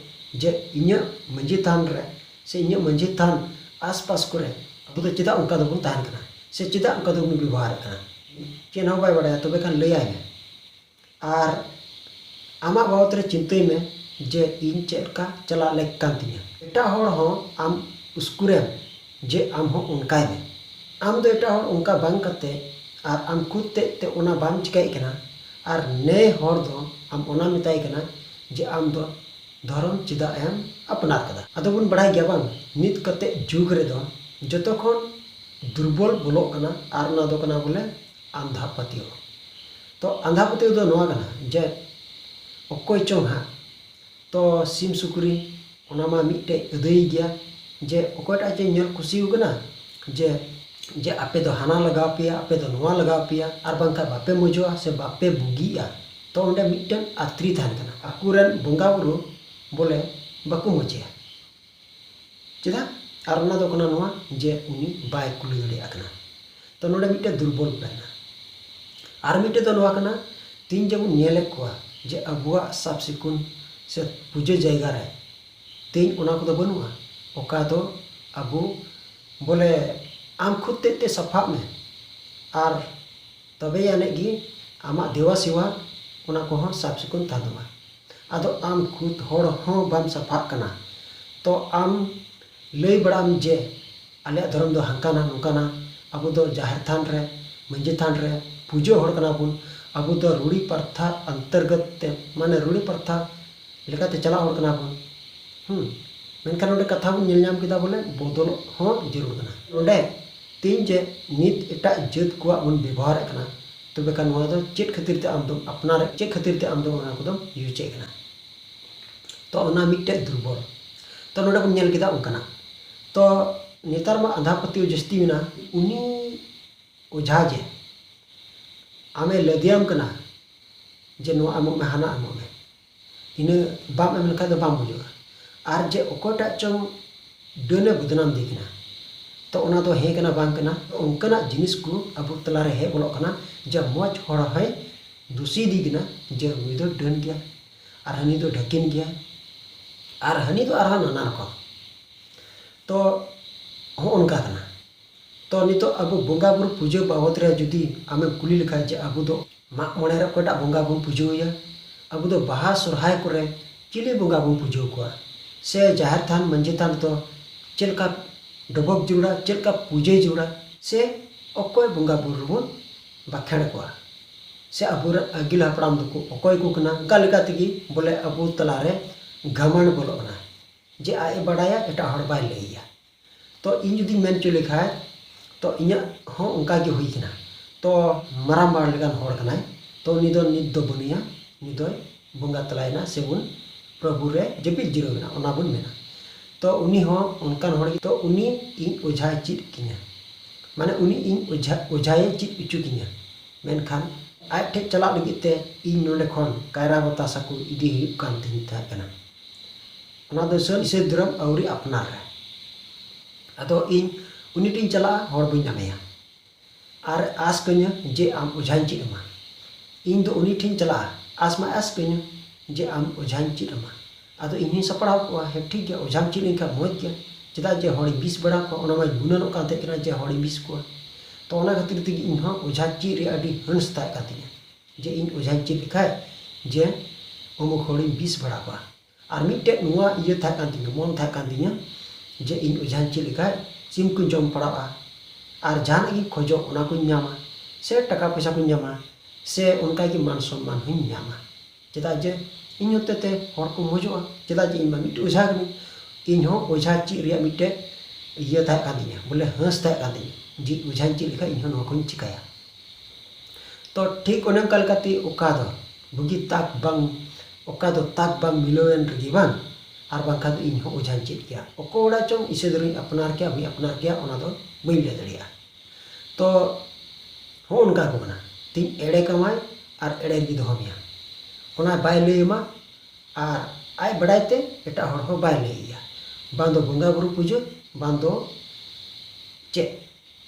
ᱡᱮ ᱤᱧᱟᱹᱜ ᱢᱟᱹᱡᱷᱤ ᱛᱷᱟᱱ ᱨᱮ ᱥᱮ ᱤᱧᱟᱹᱜ ᱢᱟᱹᱡᱷᱤ ᱛᱷᱟᱱ ᱟᱥᱯᱟᱥ ᱠᱚᱨᱮ ᱟᱵᱚ ᱫᱚ ᱪᱮᱫᱟᱜ ᱚᱱᱠᱟ ᱫᱚᱵᱚᱱ ᱛᱟᱦᱮᱱ ᱠᱟᱱᱟ ᱥᱮ ᱪᱮᱫᱟᱜ ᱚᱱᱠᱟ ᱫᱚᱵᱚᱱ ᱵᱮᱵᱚᱦᱟᱨᱮᱫ ᱠᱟᱱᱟ᱾ ᱪᱮᱫ ᱦᱚᱸ ᱵᱟᱭ ᱵᱟᱲᱟᱭᱟ, ᱛᱚᱵᱮ ᱠᱷᱟᱱ ᱞᱟᱹᱭᱟᱭ ᱢᱮ᱾ ᱟᱨ ᱟᱢᱟᱜ ᱵᱟᱵᱚᱫ ᱨᱮ ᱪᱤᱱᱛᱟᱹᱭ ᱢᱮ ᱡᱮ ᱤᱧ ᱪᱮᱫ ᱞᱮᱠᱟ ᱪᱟᱞᱟᱜ ᱞᱮᱠ ᱠᱟᱱ ᱛᱤᱧᱟᱹ᱾ ᱮᱴᱟᱜ ᱦᱚᱲ ᱦᱚᱸ ᱟᱢ ᱩᱥᱠᱩᱨᱮᱢ ᱡᱮ ᱟᱢ ᱦᱚᱸ ᱚᱱᱠᱟᱭ ᱢᱮ᱾ ᱟᱢ ᱫᱚ ᱮᱴᱟᱜ ᱦᱚᱲ ᱚᱱᱠᱟ ᱵᱟᱝ ᱠᱟᱛᱮ ᱟᱨ ᱟᱢ ᱠᱷᱩᱫ ᱛᱮᱫ ᱛᱮ ᱚᱱᱟ ᱵᱟᱢ ᱪᱤᱠᱟᱹᱭᱮᱫ ᱠᱟᱱᱟ, ᱟᱨ ᱱᱮ ᱦᱚᱲ ᱫᱚ ᱟᱢ ᱚᱱᱟ ᱢᱮᱛᱟᱭ ᱠᱟᱱᱟ ᱡᱮ ᱟᱢ ᱫᱚ ᱫᱷᱚᱨᱚᱢ ᱪᱮᱫᱟᱜ ᱮᱢ ᱟᱯᱱᱟᱨ ᱠᱟᱫᱟ? ᱟᱫᱚ ᱵᱚᱱ ᱵᱟᱲᱟᱭ ᱜᱮᱭᱟ ᱵᱟᱝ, ᱱᱤᱛ ᱠᱟᱛᱮ ᱡᱩᱜᱽ ᱨᱮᱫᱚ ᱡᱚᱛᱚ ᱠᱷᱚᱱ ᱫᱩᱨᱵᱚᱞ ᱵᱚᱞᱚᱜ ᱠᱟᱱᱟ, ᱟᱨ ᱚᱱᱟ ᱫᱚ ᱠᱟᱱᱟ ᱵᱚᱞᱮ ᱟᱸᱫᱷᱟ ᱯᱟᱹᱛᱭᱟᱹᱣ᱾ ᱛᱚ ᱟᱸᱫᱷᱟ ᱯᱟᱹᱛᱭᱟᱹᱣ ᱫᱚ ᱱᱚᱣᱟ ᱠᱟᱱᱟ ᱡᱮ ᱚᱠᱚᱭ ᱪᱚᱝ ᱦᱟᱸᱜ, ᱛᱚ ᱥᱤᱢ ᱥᱩᱠᱨᱤ ᱚᱱᱟ ᱢᱟ ᱢᱤᱫᱴᱮᱡ ᱟᱹᱫᱟᱹᱭ ᱜᱮᱭᱟ, ᱡᱮ ᱚᱠᱚᱭᱴᱟᱜ ᱪᱚᱧ ᱧᱮᱞ ᱠᱩᱥᱤ ᱟᱠᱟᱱᱟ ᱡᱮ, ᱡᱮ ᱟᱯᱮ ᱫᱚ ᱦᱟᱱᱟ ᱞᱟᱜᱟᱣ ᱯᱮᱭᱟ, ᱟᱯᱮ ᱫᱚ ᱱᱚᱣᱟ ᱞᱟᱜᱟᱣ ᱯᱮᱭᱟ, ᱟᱨ ᱵᱟᱝᱠᱷᱟᱱ ᱵᱟᱯᱮ ᱢᱚᱡᱚᱜᱼᱟ ᱥᱮ ᱵᱟᱯᱮ ᱵᱩᱜᱤᱜᱼᱟ᱾ ᱛᱚ ᱚᱸᱰᱮ ᱢᱤᱫᱴᱮᱱ ᱟᱛᱨᱤ ᱛᱟᱦᱮᱱ ᱠᱟᱱᱟ, ᱟᱠᱚᱨᱮᱱ ᱵᱚᱸᱜᱟ ᱵᱩᱨᱩ ᱵᱚᱞᱮ ᱵᱟᱠᱚ ᱢᱚᱡᱮᱭᱟ᱾ ᱪᱮᱫᱟᱜ? ᱟᱨ ᱚᱱᱟ ᱫᱚ ᱠᱟᱱᱟ ᱱᱚᱣᱟ ᱡᱮ ᱩᱱᱤ ᱵᱟᱭ ᱠᱩᱞᱟᱹᱣ ᱫᱟᱲᱮᱭᱟᱜ ᱠᱟᱱᱟ᱾ ᱛᱚ ᱱᱚᱰᱮ ᱢᱤᱫᱴᱮᱱ ᱫᱩᱨᱵᱚᱞ ᱛᱟᱦᱮᱱᱟ᱾ ᱟᱨ ᱢᱤᱫᱴᱮᱡ ᱫᱚ ᱱᱚᱣᱟ ᱠᱟᱱᱟ, ᱛᱤᱦᱤᱧ ᱡᱮᱵᱚᱱ ᱧᱮᱞᱮᱫ ᱠᱚᱣᱟ ᱡᱮ ᱟᱵᱚᱣᱟᱜ ᱥᱟᱵ ᱥᱤᱠᱩᱱ ᱥᱮ ᱯᱩᱡᱟᱹ ᱡᱟᱭᱜᱟ ᱨᱮ ᱛᱤᱦᱤᱧ ᱚᱱᱟ ᱠᱚᱫᱚ ᱵᱟᱹᱱᱩᱜᱼᱟ, ᱚᱠᱟ ᱫᱚ ᱟᱵᱚ ᱵᱚᱞᱮ ᱟᱢ ᱠᱷᱩᱫ ᱛᱮᱫ ᱛᱮ ᱥᱟᱯᱷᱟᱜ ᱢᱮ, ᱟᱨ ᱛᱚᱵᱮ ᱟᱹᱱᱤᱡ ᱜᱮ ᱟᱢᱟᱜ ᱫᱮᱣᱟ ᱥᱮᱣᱟ ᱚᱱᱟ ᱠᱚᱦᱚᱸ ᱥᱟᱵ ᱥᱤᱠᱩᱱ ᱛᱟᱦᱮᱱ ᱛᱟᱢᱟ᱾ ᱟᱫᱚ ᱟᱢ ᱠᱷᱩᱫ ᱦᱚᱲ ᱦᱚᱸ ᱵᱟᱢ ᱥᱟᱯᱷᱟᱜ ᱠᱟᱱᱟ, ᱛᱚ ᱟᱢ ᱞᱟᱹᱭ ᱵᱟᱲᱟᱜ ᱟᱢ ᱡᱮ ᱟᱞᱮᱭᱟᱜ ᱫᱷᱚᱨᱚᱢ ᱫᱚ ᱦᱟᱝᱠᱟᱱᱟ ᱱᱚᱝᱠᱟᱱᱟ, ᱟᱵᱚ ᱫᱚ ᱡᱟᱦᱮᱨ ᱛᱷᱟᱱ ᱨᱮ, ᱢᱟᱹᱡᱷᱤ ᱛᱷᱟᱱ ᱨᱮ, ᱯᱩᱡᱟᱹ ᱦᱚᱲ ᱠᱟᱱᱟ ᱵᱚᱱ, ᱟᱵᱚ ᱫᱚ ᱨᱩᱲᱤ ᱯᱟᱨᱛᱷᱟ ᱚᱱᱛᱚᱨᱜᱚᱛ ᱛᱮ, ᱢᱟᱱᱮ ᱨᱩᱲᱤ ᱯᱟᱨᱛᱷᱟ ᱞᱮᱠᱟᱛᱮ ᱪᱟᱞᱟᱜ ᱦᱚᱲ ᱠᱟᱱᱟ ᱵᱚᱱ᱾ ᱦᱩᱸ᱾ ᱢᱮᱱᱠᱷᱟᱱ ᱱᱚᱰᱮ ᱠᱟᱛᱷᱟ ᱵᱚᱱ ᱧᱮᱞ ᱧᱟᱢ ᱠᱮᱫᱟ, ᱵᱚᱞᱮ ᱵᱚᱫᱚᱞᱚᱜ ᱦᱚᱸ ᱡᱟᱹᱨᱩᱲ ᱠᱟᱱᱟ᱾ ᱱᱚᱰᱮ ᱛᱮᱦᱮᱧ ᱡᱮ ᱱᱤᱛ ᱮᱴᱟᱜ ᱡᱟᱹᱛ ᱠᱚᱣᱟᱜ ᱵᱚᱱ ᱵᱮᱵᱚᱦᱟᱨᱮᱫ ᱠᱟᱱᱟ, ᱛᱚᱵᱮ ᱠᱷᱟᱱ ᱱᱚᱣᱟ ᱫᱚ ᱪᱮᱫ ᱠᱷᱟᱹᱛᱤᱨ ᱛᱮ ᱟᱢ ᱫᱚᱢ ᱟᱯᱱᱟᱨᱮᱫ, ᱪᱮᱫ ᱠᱷᱟᱹᱛᱤᱨ ᱛᱮ ᱟᱢ ᱫᱚ ᱚᱱᱟ ᱠᱚᱫᱚᱢ ᱤᱭᱩᱡᱮᱫ ᱠᱟᱱᱟ? ᱛᱚ ᱚᱱᱟ ᱢᱤᱫᱴᱮᱡ ᱫᱩᱨᱵᱚᱞ᱾ ᱛᱚ ᱱᱚᱰᱮ ᱵᱚᱱ ᱧᱮᱞ ᱠᱮᱫᱟ ᱚᱱᱠᱟᱱᱟᱜ᱾ ᱛᱚ ᱱᱮᱛᱟᱨ ᱢᱟ ᱟᱸᱫᱷᱟ ᱯᱟᱹᱛᱭᱟᱹᱣ ᱡᱟᱹᱥᱛᱤ ᱢᱮᱱᱟᱜᱼᱟ᱾ ᱩᱱᱤ ᱚᱡᱷᱟ ᱡᱮ ᱟᱢᱮ ᱞᱟᱹᱫᱤᱭᱟᱢ ᱠᱟᱱᱟ ᱡᱮ ᱱᱚᱣᱟ ᱮᱢᱚᱜ ᱢᱮ, ᱦᱟᱱᱟ ᱮᱢᱚᱜ ᱢᱮ, ᱤᱱᱟᱹ ᱵᱟᱢ ᱮᱢ ᱞᱮᱠᱷᱟᱡ ᱫᱚ ᱵᱟᱢ ᱵᱩᱡᱩᱜᱼᱟ᱾ ᱟᱨ ᱡᱮ ᱚᱠᱚᱭᱴᱟᱜ ᱪᱚᱝ ᱰᱟᱹᱱᱮ ᱵᱚᱫᱱᱟᱢ ᱫᱮ ᱠᱟᱱᱟ, ᱛᱚ ᱚᱱᱟ ᱫᱚ ᱦᱮᱸ ᱠᱟᱱᱟ ᱵᱟᱝ ᱠᱟᱱᱟ? ᱚᱱᱠᱟᱱᱟᱜ ᱡᱤᱱᱤᱥ ᱠᱚ ᱟᱵᱚ ᱛᱟᱞᱟᱨᱮ ᱦᱮᱡ ᱵᱚᱞᱚᱜ ᱠᱟᱱᱟ ᱡᱮ ᱢᱚᱡᱽ ᱦᱚᱲ ᱦᱚᱸᱭ ᱫᱩᱥᱤ ᱫᱤ ᱠᱟᱱᱟ ᱡᱮ ᱱᱩᱭ ᱫᱚ ᱰᱟᱹᱱ ᱜᱮᱭᱟ ᱟᱨ ᱦᱟᱹᱱᱤ ᱫᱚ ᱰᱷᱟᱹᱠᱤᱱ ᱜᱮᱭᱟ ᱟᱨ ᱦᱟᱹᱱᱤ ᱫᱚ ᱟᱨᱦᱚᱸ ᱱᱟᱱᱟ ᱨᱚᱠᱚᱢ᱾ ᱛᱚ ᱦᱚᱸᱜᱼᱚ ᱱᱚᱝᱠᱟ ᱠᱟᱱᱟ᱾ ᱛᱚ ᱱᱤᱛᱚᱜ ᱟᱵᱚ ᱵᱚᱸᱜᱟ ᱵᱩᱨᱩ ᱯᱩᱡᱟᱹ ᱵᱟᱵᱚᱫ ᱨᱮ ᱡᱩᱫᱤ ᱟᱢᱮᱢ ᱠᱩᱞᱤ ᱞᱮᱠᱷᱟᱡ ᱡᱮ ᱟᱵᱚ ᱫᱚ ᱢᱟᱜ ᱢᱚᱬᱮ ᱨᱮ ᱚᱠᱚᱭᱴᱟᱜ ᱵᱚᱸᱜᱟ ᱵᱚᱱ ᱯᱩᱡᱟᱹᱣᱟᱭᱟ, ᱟᱵᱚ ᱫᱚ ᱵᱟᱦᱟ ᱥᱚᱨᱦᱟᱭ ᱠᱚᱨᱮ ᱪᱤᱞᱤ ᱵᱚᱸᱜᱟ ᱵᱚᱱ ᱯᱩᱡᱟᱹᱣ ᱠᱚᱣᱟ, ᱥᱮ ᱡᱟᱦᱮᱨ ᱛᱷᱟᱱ ᱢᱟᱹᱡᱷᱤ ᱛᱷᱟᱱ ᱨᱮᱫᱚ ᱪᱮᱫ ᱞᱮᱠᱟ ᱰᱚᱵᱚᱜ ᱡᱟᱹᱨᱩᱲᱟ, ᱪᱮᱫ ᱞᱮᱠᱟ ᱯᱩᱡᱟᱹ ᱡᱟᱹᱨᱩᱲᱟ, ᱥᱮ ᱚᱠᱚᱭ ᱵᱚᱸᱜᱟ ᱵᱩᱨᱩ ᱨᱮᱵᱚᱱ ᱵᱟᱠᱷᱮᱲ ᱠᱚᱣᱟ, ᱥᱮ ᱟᱵᱚᱨᱮᱱ ᱟᱹᱜᱤᱞ ᱦᱟᱯᱲᱟᱢ ᱫᱚᱠᱚ ᱚᱠᱚᱭ ᱠᱚ ᱠᱟᱱᱟ, ᱚᱱᱠᱟ ᱞᱮᱠᱟ ᱛᱮᱜᱮ ᱵᱚᱞᱮ ᱟᱵᱚ ᱛᱟᱞᱟᱨᱮ ᱜᱷᱟᱢᱟᱱᱰ ᱵᱚᱞᱚᱜ ᱠᱟᱱᱟ ᱡᱮ ᱟᱡ ᱮ ᱵᱟᱰᱟᱭᱟ, ᱮᱴᱟᱜ ᱦᱚᱲ ᱵᱟᱭ ᱞᱟᱹᱭ ᱟᱭᱟ᱾ ᱛᱚ ᱤᱧ ᱡᱩᱫᱤᱧ ᱢᱮᱱ ᱦᱚᱪᱚ ᱞᱮᱠᱷᱟᱡ, ᱛᱚ ᱤᱧᱟᱹᱜ ᱦᱚᱸ ᱚᱱᱠᱟ ᱜᱮ ᱦᱩᱭ ᱠᱟᱱᱟ᱾ ᱛᱚ ᱢᱟᱨᱟᱝ ᱵᱟᱦᱟ ᱞᱮᱠᱟᱱ ᱦᱚᱲ ᱠᱟᱱᱟᱭ, ᱛᱚ ᱩᱱᱤ ᱫᱚ ᱱᱤᱛ ᱫᱚ ᱵᱟᱹᱱᱩᱭᱟ, ᱩᱱᱤ ᱫᱚᱭ ᱵᱚᱸᱜᱟ ᱛᱟᱞᱟᱭᱮᱱᱟ, ᱥᱮᱵᱚᱱ ᱯᱨᱚᱵᱷᱩ ᱨᱮ ᱡᱟᱹᱯᱤᱫ ᱡᱤᱨᱟᱹᱣ ᱮᱱᱟ, ᱚᱱᱟ ᱵᱚᱱ ᱢᱮᱱᱟ᱾ ᱛᱚ ᱩᱱᱤ ᱦᱚᱸ ᱚᱱᱠᱟᱱ ᱦᱚᱲ ᱜᱮ, ᱛᱚ ᱩᱱᱤ ᱤᱧ ᱚᱡᱷᱟᱭ ᱪᱮᱫ ᱠᱤᱧᱟ, ᱢᱟᱱᱮ ᱩᱱᱤ ᱤᱧ ᱚᱡᱷᱟ, ᱚᱡᱷᱟᱭᱮ ᱪᱮᱫ ᱦᱚᱪᱚ ᱠᱤᱧᱟ᱾ ᱢᱮᱱᱠᱷᱟᱱ ᱟᱡ ᱴᱷᱮᱡ ᱪᱟᱞᱟᱜ ᱞᱟᱹᱜᱤᱫ ᱛᱮ ᱤᱧ ᱱᱚᱰᱮ ᱠᱷᱚᱱ ᱠᱟᱭᱨᱟ ᱵᱟᱛᱟᱥᱟ ᱠᱚ ᱤᱫᱤ ᱦᱩᱭᱩᱜ ᱠᱟᱱ ᱛᱤᱧ ᱛᱟᱦᱮᱸ ᱠᱟᱱᱟ᱾ ᱚᱱᱟ ᱫᱚ ᱥᱟᱹᱨᱤ ᱤᱥᱟᱹᱭ ᱫᱷᱚᱨᱚᱢ ᱟᱹᱣᱨᱤ ᱟᱯᱱᱟᱨ ᱨᱮ᱾ ᱟᱫᱚ ᱤᱧ ᱩᱱᱤ ᱴᱷᱮᱱ ᱪᱟᱞᱟᱜᱼᱟ, ᱦᱚᱲ ᱵᱟᱹᱧ ᱧᱟᱢᱮᱭᱟ᱾ ᱟᱨ ᱟᱸᱥ ᱠᱟᱹᱧᱟᱹ ᱡᱮ ᱟᱢ ᱚᱡᱷᱟᱧ ᱪᱮᱫ ᱟᱢᱟ᱾ ᱤᱧ ᱫᱚ ᱩᱱᱤ ᱴᱷᱮᱱ ᱪᱟᱞᱟᱜᱼᱟ, ᱟᱸᱥ ᱢᱟ ᱟᱸᱥ ᱠᱟᱹᱧᱟᱹ ᱡᱮ ᱟᱢ ᱚᱡᱷᱟᱧ ᱪᱮᱫ ᱟᱢᱟ᱾ ᱟᱫᱚ ᱤᱧ ᱦᱚᱸᱧ ᱥᱟᱯᱲᱟᱣ ᱠᱚᱜᱼᱟ, ᱦᱮᱸ ᱴᱷᱤᱠ ᱜᱮᱭᱟ, ᱚᱡᱷᱟᱢ ᱪᱮᱫ ᱞᱮᱱᱠᱷᱟᱱ ᱢᱚᱡᱽ ᱜᱮᱭᱟ, ᱪᱮᱫᱟᱜ ᱡᱮ ᱦᱚᱲᱤᱧ ᱵᱤᱥ ᱵᱟᱲᱟ ᱠᱚᱣᱟ, ᱚᱱᱟ ᱢᱟᱧ ᱜᱩᱱᱟᱹᱱᱚᱜ ᱠᱟᱱ ᱛᱟᱦᱮᱸ ᱠᱟᱱᱟ ᱡᱮ ᱦᱚᱲᱤᱧ ᱵᱤᱥ ᱠᱚᱣᱟ᱾ ᱛᱚ ᱚᱱᱟ ᱠᱷᱟᱹᱛᱤᱨ ᱛᱮᱜᱮ ᱤᱧ ᱦᱚᱸ ᱚᱡᱷᱟ ᱪᱮᱫ ᱨᱮᱭᱟᱜ ᱟᱹᱰᱤ ᱦᱟᱹᱱᱥ ᱛᱟᱦᱮᱸ ᱠᱟᱱ ᱛᱤᱧᱟᱹ ᱡᱮ ᱤᱧ ᱚᱡᱷᱟᱧ ᱪᱮᱫ ᱞᱮᱠᱷᱟᱡ ᱡᱮ ᱚᱢᱩᱠ ᱦᱚᱲᱤᱧ ᱵᱤᱥ ᱵᱟᱲᱟ ᱠᱚᱣᱟ᱾ ᱟᱨ ᱢᱤᱫᱴᱮᱡ ᱱᱚᱣᱟ ᱤᱭᱟᱹ ᱛᱟᱦᱮᱸ ᱠᱟᱱ ᱛᱤᱧᱟᱹ, ᱢᱚᱱ ᱛᱟᱦᱮᱸ ᱠᱟᱱ ᱛᱤᱧᱟᱹ ᱡᱮ ᱤᱧ ᱚᱡᱷᱟᱧ ᱪᱮᱫ ᱞᱮᱠᱷᱟᱡ ᱥᱤᱢ ᱠᱚᱧ ᱡᱚᱢ ᱯᱟᱲᱟᱜᱼᱟ, ᱟᱨ ᱡᱟᱦᱟᱱᱟᱜ ᱜᱤᱧ ᱠᱷᱚᱡᱚᱜ ᱚᱱᱟ ᱠᱚᱧ ᱧᱟᱢᱟ᱾ ᱥᱮ ᱴᱟᱠᱟ ᱯᱚᱭᱥᱟ ᱠᱚᱧ ᱧᱟᱢᱟ, ᱥᱮ ᱚᱱᱠᱟᱜᱮ ᱢᱟᱱ ᱥᱚᱱᱢᱟᱱ ᱦᱚᱸᱧ ᱧᱟᱢᱟ᱾ ᱪᱮᱫᱟᱜ ᱡᱮ ᱤᱧ ᱦᱚᱛᱮᱛᱮ ᱦᱚᱲ ᱠᱚ ᱢᱚᱡᱚᱜᱼᱟ᱾ ᱪᱮᱫᱟᱜ ᱡᱮ ᱤᱧ ᱢᱟ ᱢᱤᱫᱴᱮᱡ ᱚᱡᱷᱟ ᱠᱟᱹᱱᱟᱹᱧ᱾ ᱤᱧ ᱦᱚᱸ ᱚᱡᱷᱟ ᱪᱮᱫ ᱨᱮᱭᱟᱜ ᱢᱤᱫᱴᱮᱡ ᱤᱭᱟᱹ ᱛᱟᱦᱮᱸ ᱠᱟᱱ ᱛᱤᱧᱟᱹ, ᱵᱚᱞᱮ ᱦᱟᱹᱸᱥ ᱛᱟᱦᱮᱸ ᱠᱟᱱ ᱛᱤᱧᱟᱹ ᱡᱮ ᱚᱡᱷᱟᱧ ᱪᱮᱫ ᱞᱮᱠᱷᱟᱱ ᱤᱧ ᱦᱚᱸ ᱱᱚᱣᱟ ᱠᱚᱧ ᱪᱤᱠᱟᱹᱭᱟ᱾ ᱛᱚ ᱴᱷᱤᱠ ᱚᱱᱮ ᱚᱱᱠᱟ ᱞᱮᱠᱟᱛᱮ ᱚᱠᱟ ᱫᱚ ᱵᱩᱜᱤ ᱛᱟᱠ ᱵᱟᱝ, ᱚᱠᱟ ᱫᱚ ᱛᱟᱠ ᱵᱟᱝ ᱢᱤᱞᱟᱹᱣᱮᱱ ᱨᱮᱜᱮ ᱵᱟᱝ, ᱟᱨ ᱵᱟᱝᱠᱷᱟᱱ ᱫᱚ ᱤᱧ ᱦᱚᱸ ᱚᱡᱷᱟᱧ ᱪᱮᱫ ᱠᱮᱭᱟ᱾ ᱚᱠᱚᱭ ᱚᱲᱟᱜ ᱪᱚᱝ ᱤᱥᱟᱹ ᱫᱷᱚᱨᱚᱢᱤᱧ ᱟᱯᱱᱟᱨ ᱠᱮᱭᱟ, ᱵᱟᱹᱧ ᱟᱯᱱᱟᱨ ᱠᱮᱭᱟ, ᱚᱱᱟ ᱫᱚ ᱵᱟᱹᱧ ᱞᱟᱹᱭ ᱫᱟᱲᱮᱭᱟᱜᱼᱟ᱾ ᱛᱚ ᱦᱚᱸᱜᱼᱚ ᱱᱚᱝᱠᱟ ᱠᱚ ᱠᱟᱱᱟ᱾ ᱛᱤᱧ ᱮᱲᱮ ᱠᱟᱢᱟᱭ ᱟᱨ ᱮᱲᱮ ᱨᱮᱜᱮ ᱫᱚᱦᱚ ᱢᱮᱭᱟ, ᱚᱱᱟ ᱵᱟᱭ ᱞᱟᱹᱭ ᱟᱢᱟ᱾ ᱟᱨ ᱟᱡ ᱵᱟᱰᱟᱭ ᱛᱮ ᱮᱴᱟᱜ ᱦᱚᱲ ᱦᱚᱸ ᱵᱟᱭ ᱞᱟᱹᱭ ᱟᱭᱟ᱾ ᱵᱟᱝ ᱫᱚ ᱵᱚᱸᱜᱟ ᱵᱩᱨᱩ ᱯᱩᱡᱟᱹ, ᱵᱟᱝ ᱫᱚ ᱪᱮᱫ᱾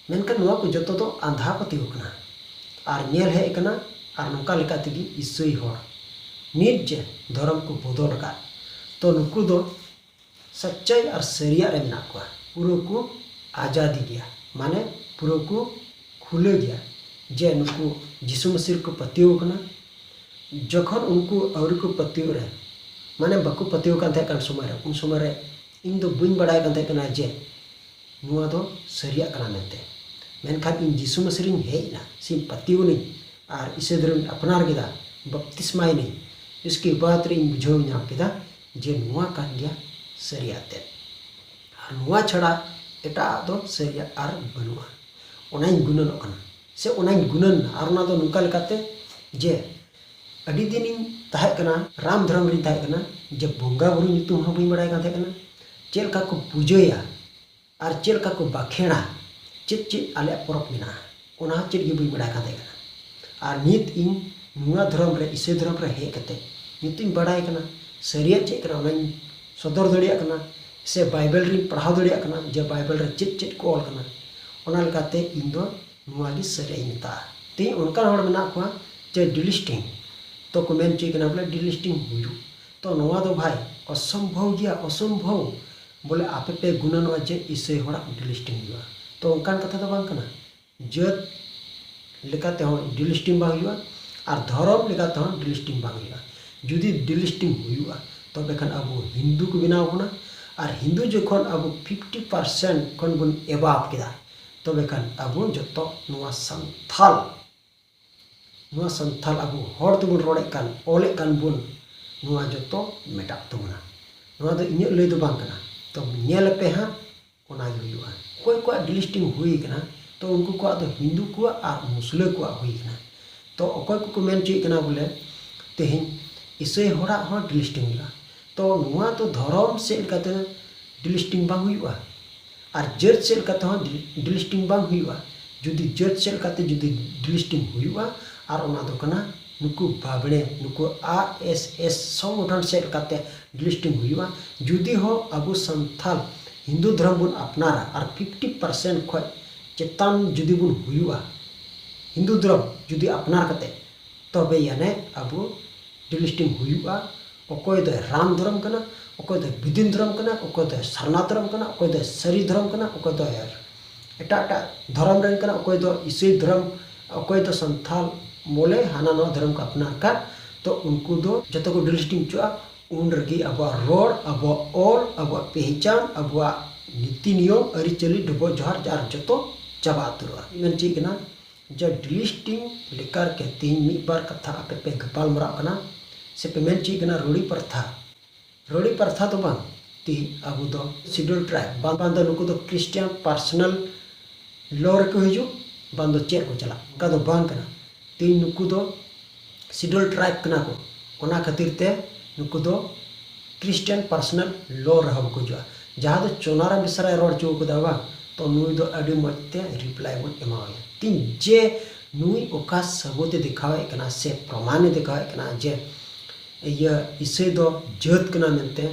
ᱢᱮᱱᱠᱷᱟᱱ ᱱᱚᱣᱟ ᱠᱚ ᱡᱚᱛᱚ ᱫᱚ ᱟᱸᱫᱷᱟ ᱯᱟᱹᱛᱭᱟᱹᱣ ᱠᱟᱱᱟ᱾ ᱟᱨ ᱧᱮᱞ ᱦᱮᱡ ᱟᱠᱟᱱᱟ, ᱟᱨ ᱱᱚᱝᱠᱟ ᱞᱮᱠᱟ ᱛᱮᱜᱮ ᱤᱥᱟᱹᱭ ᱦᱚᱲ ᱱᱤᱛ ᱡᱮ ᱫᱷᱚᱨᱚᱢ ᱠᱚ ᱵᱚᱫᱚᱞ ᱟᱠᱟᱫ, ᱛᱚ ᱱᱩᱠᱩ ᱫᱚ ᱥᱟᱪᱪᱟᱭ ᱟᱨ ᱥᱟᱹᱨᱤᱭᱟᱜ ᱨᱮ ᱢᱮᱱᱟᱜ ᱠᱚᱣᱟ᱾ ᱯᱩᱨᱟᱹ ᱠᱚ ᱟᱡᱟᱫᱤ ᱜᱮᱭᱟ, ᱢᱟᱱᱮ ᱯᱩᱨᱟᱹ ᱠᱚ ᱠᱷᱩᱞᱟᱹ ᱜᱮᱭᱟ᱾ ᱡᱮ ᱱᱩᱠᱩ ᱡᱤᱥᱩ ᱢᱟᱹᱥᱤ ᱨᱮᱠᱚ ᱯᱟᱹᱛᱭᱟᱹᱣ ᱠᱟᱱᱟ᱾ ᱡᱚᱠᱷᱚᱱ ᱩᱱᱠᱩ ᱟᱹᱣᱨᱤ ᱠᱚ ᱯᱟᱹᱛᱭᱟᱹᱣ ᱨᱮ, ᱢᱟᱱᱮ ᱵᱟᱠᱚ ᱯᱟᱹᱛᱭᱟᱹᱣ ᱠᱟᱱ ᱛᱟᱦᱮᱸ ᱠᱟᱱ ᱥᱚᱢᱚᱭ ᱨᱮ, ᱩᱱ ᱥᱚᱢᱚᱭ ᱨᱮ ᱤᱧ ᱫᱚ ᱵᱟᱹᱧ ᱵᱟᱲᱟᱭ ᱠᱟᱱ ᱛᱟᱦᱮᱸ ᱠᱟᱱᱟ ᱡᱮ ᱱᱚᱣᱟ ᱫᱚ ᱥᱟᱹᱨᱤᱭᱟᱜ ᱠᱟᱱᱟ ᱢᱮᱱᱛᱮ᱾ ᱢᱮᱱᱠᱷᱟᱱ ᱤᱧ ᱡᱤᱥᱩ ᱢᱟᱹᱥᱤ ᱨᱤᱧ ᱦᱮᱡ ᱮᱱᱟ, ᱥᱮᱧ ᱯᱟᱹᱛᱭᱟᱹᱣ ᱮᱱᱟᱹᱧ ᱟᱨ ᱤᱥᱟᱹ ᱫᱷᱚᱨᱚᱢᱤᱧ ᱟᱯᱱᱟᱨ ᱠᱮᱫᱟ, ᱵᱟᱯᱛᱤᱥᱢᱟᱭᱮᱱᱟᱹᱧ᱾ ᱤᱥᱠᱮ ᱵᱟᱫᱽ ᱨᱮ ᱤᱧ ᱵᱩᱡᱷᱟᱹᱣ ᱧᱟᱢ ᱠᱮᱫᱟ ᱡᱮ ᱱᱚᱣᱟ ᱠᱟᱱ ᱜᱮᱭᱟ ᱥᱟᱹᱨᱤᱭᱟᱜ ᱛᱮᱫ᱾ ᱟᱨ ᱱᱚᱣᱟ ᱪᱷᱟᱲᱟ ᱮᱴᱟᱜ ᱫᱚ ᱥᱟᱹᱨᱤᱭᱟᱜ ᱟᱨ ᱵᱟᱹᱱᱩᱜᱼᱟ᱾ ᱚᱱᱟᱧ ᱜᱩᱱᱟᱹᱱᱚᱜ ᱠᱟᱱᱟ, ᱥᱮ ᱚᱱᱟᱧ ᱜᱩᱱᱟᱹᱱ ᱮᱱᱟ᱾ ᱟᱨ ᱚᱱᱟ ᱫᱚ ᱱᱚᱝᱠᱟ ᱞᱮᱠᱟᱛᱮ ᱡᱮ ᱟᱹᱰᱤ ᱫᱤᱱᱤᱧ ᱛᱟᱦᱮᱸ ᱠᱟᱱᱟ, ᱨᱟᱢ ᱫᱷᱚᱨᱚᱢ ᱨᱤᱧ ᱛᱟᱦᱮᱸ ᱠᱟᱱᱟ, ᱡᱮ ᱵᱚᱸᱜᱟ ᱵᱩᱨᱩ ᱧᱩᱛᱩᱢ ᱦᱚᱸ ᱵᱟᱹᱧ ᱵᱟᱲᱟᱭ ᱠᱟᱱ ᱛᱟᱦᱮᱸ ᱠᱟᱱᱟ, ᱪᱮᱫ ᱞᱮᱠᱟ ᱠᱚ ᱯᱩᱡᱟᱹᱭᱟ ᱟᱨ ᱪᱮᱫ ᱞᱮᱠᱟ ᱠᱚ ᱵᱟᱠᱷᱮᱲᱟ, ᱪᱮᱫ ᱪᱮᱫ ᱟᱞᱮᱭᱟᱜ ᱯᱚᱨᱚᱵᱽ ᱢᱮᱱᱟᱜᱼᱟ, ᱚᱱᱟ ᱦᱚᱸ ᱪᱮᱫ ᱜᱮ ᱵᱟᱹᱧ ᱵᱟᱲᱟᱭ ᱠᱟᱱ ᱛᱟᱦᱮᱸ ᱠᱟᱱᱟ᱾ ᱟᱨ ᱱᱤᱛ ᱤᱧ ᱱᱚᱣᱟ ᱫᱷᱚᱨᱚᱢ ᱨᱮ, ᱤᱥᱟᱹᱭ ᱫᱷᱚᱨᱚᱢ ᱨᱮ ᱦᱮᱡ ᱠᱟᱛᱮ ᱱᱤᱛ ᱤᱧ ᱵᱟᱲᱟᱭ ᱠᱟᱱᱟ, ᱥᱟᱹᱨᱤᱭᱟᱜ ᱪᱮᱫ ᱠᱟᱱᱟ ᱚᱱᱟᱧ ᱥᱚᱫᱚᱨ ᱫᱟᱲᱮᱭᱟᱜ ᱠᱟᱱᱟ, ᱥᱮ ᱵᱟᱭᱵᱮᱞ ᱨᱤᱧ ᱯᱟᱲᱦᱟᱣ ᱫᱟᱲᱮᱭᱟᱜ ᱠᱟᱱᱟ ᱡᱮ ᱵᱟᱭᱵᱮᱞ ᱨᱮ ᱪᱮᱫ ᱪᱮᱫ ᱠᱚ ᱚᱞ ᱠᱟᱱᱟ᱾ ᱚᱱᱟ ᱞᱮᱠᱟᱛᱮ ᱤᱧ ᱫᱚ ᱱᱚᱣᱟ ᱜᱮ ᱥᱟᱹᱨᱤᱭᱟᱜ ᱤᱧ ᱢᱮᱛᱟᱜᱼᱟ᱾ ᱛᱮᱦᱮᱧ ᱚᱱᱠᱟᱱ ᱦᱚᱲ ᱢᱮᱱᱟᱜ ᱠᱚᱣᱟ ᱡᱮ delisting ᱛᱚ ᱠᱚ ᱢᱮᱱ ᱦᱚᱪᱚᱭ ᱠᱟᱱᱟ ᱵᱚᱞᱮ delisting ᱦᱩᱭᱩᱜ᱾ ᱛᱚ ᱱᱚᱣᱟ ᱫᱚ ᱵᱷᱟᱭ ᱚᱥᱚᱢᱵᱷᱚᱵ ᱜᱮᱭᱟ, ᱚᱥᱚᱢᱵᱷᱚᱵ᱾ ᱵᱚᱞᱮ ᱟᱯᱮ ᱯᱮ ᱜᱩᱱᱟᱹᱱᱚᱜᱼᱟ ᱡᱮ ᱤᱥᱟᱹᱭ ᱦᱚᱲᱟᱜ delisting ᱦᱩᱭᱩᱜᱼᱟ, ᱛᱚ ᱚᱱᱠᱟᱱ ᱠᱟᱛᱷᱟ ᱫᱚ ᱵᱟᱝ ᱠᱟᱱᱟ᱾ ᱡᱟᱹᱛ ᱞᱮᱠᱟ ᱛᱮᱦᱚᱸ delisting ᱵᱟᱝ ᱦᱩᱭᱩᱜᱼᱟ ᱟᱨ ᱫᱷᱚᱨᱚᱢ ᱞᱮᱠᱟ ᱛᱮᱦᱚᱸ delisting ᱵᱟᱝ ᱦᱩᱭᱩᱜᱼᱟ᱾ ᱡᱩᱫᱤ delisting ᱦᱩᱭᱩᱜᱼᱟ, ᱛᱚᱵᱮ ᱠᱷᱟᱱ ᱟᱵᱚ ᱦᱤᱱᱫᱩ ᱠᱚ ᱵᱮᱱᱟᱣ ᱵᱚᱱᱟ᱾ ᱟᱨ ᱦᱤᱱᱫᱩ ᱡᱚᱠᱷᱚᱱ ᱟᱵᱚ fifty percent ᱠᱷᱚᱱ ᱵᱚᱱ above ᱠᱮᱫᱟ, ᱛᱚᱵᱮ ᱠᱷᱟᱱ ᱟᱵᱚ ᱡᱚᱛᱚ ᱱᱚᱣᱟ ᱥᱟᱱᱛᱷᱟᱞ, ᱱᱚᱣᱟ ᱥᱟᱱᱛᱷᱟᱞ ᱟᱵᱚ ᱦᱚᱲ ᱛᱮᱵᱚᱱ ᱨᱚᱲᱮᱫ ᱠᱟᱱ, ᱚᱞᱮᱫ ᱠᱟᱱ ᱵᱚᱱ, ᱱᱚᱣᱟ ᱡᱚᱛᱚ ᱢᱮᱴᱟᱜ ᱛᱟᱵᱚᱱᱟ᱾ ᱱᱚᱣᱟ ᱫᱚ ᱤᱧᱟᱹᱜ ᱞᱟᱹᱭ ᱫᱚ ᱵᱟᱝ ᱠᱟᱱᱟ, ᱛᱚ ᱧᱮᱞ ᱯᱮ ᱦᱟᱸᱜ, ᱚᱱᱟ ᱜᱮ ᱦᱩᱭᱩᱜᱼᱟ᱾ ᱚᱠᱚᱭ ᱠᱚᱣᱟᱜ delisting ᱦᱩᱭ ᱠᱟᱱᱟ, ᱛᱚ ᱩᱱᱠᱩ ᱠᱚᱣᱟᱜ ᱫᱚ ᱦᱤᱱᱫᱩ ᱠᱚᱣᱟᱜ ᱟᱨ ᱢᱩᱥᱞᱟᱹ ᱠᱚᱣᱟᱜ ᱦᱩᱭ ᱠᱟᱱᱟ᱾ ᱛᱚ ᱚᱠᱚᱭ ᱠᱚᱠᱚ ᱢᱮᱱ ᱦᱚᱪᱚᱭᱮᱫ ᱠᱟᱱᱟ ᱵᱚᱞᱮ ᱛᱮᱦᱮᱧ ᱤᱥᱟᱹᱭ ᱦᱚᱲᱟᱜ ᱦᱚᱸ delisting ᱦᱩᱭᱩᱜᱼᱟ, ᱛᱚ ᱱᱚᱣᱟ ᱫᱚ ᱫᱷᱚᱨᱚᱢ ᱥᱮᱫ ᱞᱮᱠᱟᱛᱮ delisting ᱵᱟᱝ ᱦᱩᱭᱩᱜᱼᱟ, ᱟᱨ ᱡᱟᱹᱛ ᱥᱮᱫ ᱞᱮᱠᱟᱛᱮ ᱦᱚᱸ delisting ᱵᱟᱝ ᱦᱩᱭᱩᱜᱼᱟ᱾ ᱡᱩᱫᱤ ᱡᱟᱹᱛ ᱥᱮᱫ ᱞᱮᱠᱟᱛᱮ ᱡᱩᱫᱤ delisting ᱦᱩᱭᱩᱜᱼᱟ, ᱟᱨ ᱚᱱᱟ ᱫᱚ ᱠᱟᱱᱟ ᱱᱩᱠᱩ ᱵᱟᱵᱽᱲᱮ, ᱱᱩᱠᱩ ᱟᱨ ᱮᱥ ᱮᱥ ᱥᱚᱝᱜᱚᱴᱷᱚᱱ ᱥᱮᱫ ᱞᱮᱠᱟᱛᱮ delisting ᱦᱩᱭᱩᱜᱼᱟ᱾ ᱡᱩᱫᱤ ᱦᱚᱸ ᱟᱵᱚ ᱥᱟᱱᱛᱷᱟᱞ ᱦᱤᱱᱫᱩ ᱫᱷᱚᱨᱚᱢ ᱵᱚᱱ ᱟᱯᱱᱟᱨᱟ ᱟᱨ fifty percent ᱠᱷᱚᱱ ᱪᱮᱛᱟᱱ ᱡᱩᱫᱤ ᱵᱚᱱ ᱦᱩᱭᱩᱜᱼᱟ ᱦᱤᱱᱫᱩ ᱫᱷᱚᱨᱚᱢ ᱡᱩᱫᱤ ᱟᱯᱱᱟᱨ ᱠᱟᱛᱮ, ᱛᱚᱵᱮ ᱭᱟᱱᱮ ᱟᱵᱚ delisting ᱦᱩᱭᱩᱜᱼᱟ᱾ ᱚᱠᱚᱭ ᱫᱚᱭ ᱨᱟᱢ ᱫᱷᱚᱨᱚᱢ ᱠᱟᱱᱟ, ᱚᱠᱚᱭ ᱫᱚᱭ ᱵᱤᱫᱤᱱ ᱫᱷᱚᱨᱚᱢ ᱠᱟᱱᱟ, ᱚᱠᱚᱭ ᱫᱚᱭ ᱥᱟᱨᱱᱟ ᱫᱷᱚᱨᱚᱢ ᱠᱟᱱᱟ, ᱚᱠᱚᱭ ᱫᱚᱭ ᱥᱟᱹᱨᱤ ᱫᱷᱚᱨᱚᱢ ᱠᱟᱱᱟ, ᱚᱠᱚᱭ ᱫᱚᱭ ᱮᱴᱟᱜ ᱮᱴᱟᱜ ᱫᱷᱚᱨᱚᱢ ᱨᱮᱱ ᱠᱟᱱᱟ, ᱚᱠᱚᱭ ᱫᱚ ᱤᱥᱟᱹᱭ ᱫᱷᱚᱨᱚᱢ, ᱚᱠᱚᱭ ᱫᱚ ᱥᱟᱱᱛᱷᱟᱞ, ᱵᱚᱞᱮ ᱦᱟᱱᱟ ᱱᱚᱣᱟ ᱫᱷᱚᱨᱚᱢ ᱠᱚ ᱟᱯᱱᱟᱨ ᱟᱠᱟᱫ, ᱛᱚ ᱩᱱᱠᱩ ᱫᱚ ᱡᱚᱛᱚ ᱠᱚ delisting ᱦᱚᱪᱚᱜᱼᱟ᱾ ᱩᱱ ᱨᱮᱜᱮ ᱟᱵᱚᱣᱟᱜ ᱨᱚᱲ, ᱟᱵᱚᱣᱟᱜ ᱚᱞ, ᱟᱵᱚᱣᱟᱜ ᱯᱮᱦᱪᱟᱱ, ᱟᱵᱚᱣᱟᱜ ᱱᱤᱛᱤ ᱱᱤᱭᱚᱢ, ᱟᱹᱨᱤᱪᱟᱹᱞᱤ, ᱰᱚᱵᱚᱜ ᱡᱚᱦᱟᱨ ᱟᱨ ᱡᱚᱛᱚ ᱪᱟᱵᱟ ᱩᱛᱟᱹᱨᱚᱜᱼᱟ᱾ ᱢᱮᱱ ᱪᱮᱫ ᱠᱟᱱᱟ? ᱡᱮ delisting ᱞᱮᱠᱟ ᱨᱮᱜᱮ ᱛᱮᱦᱮᱧ ᱢᱤᱫ ᱵᱟᱨ ᱠᱟᱛᱷᱟ ᱟᱯᱮ ᱯᱮ ᱜᱟᱯᱟᱞ ᱢᱟᱨᱟᱣ ᱠᱟᱱᱟ, ᱥᱮ ᱯᱮ ᱢᱮᱱ ᱦᱚᱪᱚᱭᱮᱫ ᱠᱟᱱᱟ ᱨᱩᱲᱤ ᱯᱨᱚᱛᱷᱟ᱾ ᱨᱩᱲᱤ ᱯᱨᱚᱛᱷᱟ ᱫᱚ ᱵᱟᱝ, ᱛᱮᱦᱮᱧ ᱟᱵᱚ ᱫᱚ Scheduled Tribe, ᱵᱟᱝ, ᱵᱟᱝ ᱫᱚ ᱱᱩᱠᱩ ᱫᱚ Christian personal law ᱨᱮᱠᱚ ᱦᱤᱡᱩᱜ, ᱵᱟᱝ ᱫᱚ ᱪᱮᱫ ᱠᱚ ᱪᱟᱞᱟᱜ, ᱚᱱᱠᱟ ᱫᱚ ᱵᱟᱝ ᱠᱟᱱᱟ᱾ ᱛᱮᱦᱮᱧ ᱱᱩᱠᱩ ᱫᱚ Scheduled Tribe ᱠᱟᱱᱟ ᱠᱚ, ᱚᱱᱟ ᱠᱷᱟᱹᱛᱤᱨ ᱛᱮ ᱱᱩᱠᱩ ᱫᱚ Christian personal law ᱨᱮᱦᱚᱸ ᱵᱟᱠᱚ ᱦᱤᱡᱩᱜᱼᱟ᱾ ᱡᱟᱦᱟᱸ ᱫᱚ ᱪᱚᱱᱟᱨᱟᱢ ᱵᱮᱥᱨᱟᱭ ᱨᱚᱲ ᱦᱚᱪᱚ ᱠᱟᱫᱟ ᱵᱟᱝ, ᱛᱚ ᱱᱩᱭ ᱫᱚ ᱟᱹᱰᱤ ᱢᱚᱡᱽ ᱛᱮ reply ᱵᱚᱱ ᱮᱢᱟᱣᱟᱭᱟ᱾ ᱛᱤᱱ ᱡᱮ ᱱᱩᱭ ᱚᱠᱟ ᱥᱟᱹᱵᱩᱛ ᱮ ᱫᱮᱠᱷᱟᱣᱮᱫ ᱠᱟᱱᱟ ᱥᱮ ᱯᱨᱚᱢᱟᱱ ᱮ ᱫᱮᱠᱷᱟᱣᱮᱫ ᱠᱟᱱᱟ ᱡᱮ ᱤᱭᱟᱹ ᱤᱥᱟᱹᱭ ᱫᱚ ᱡᱟᱹᱛ ᱠᱟᱱᱟ ᱢᱮᱱᱛᱮ,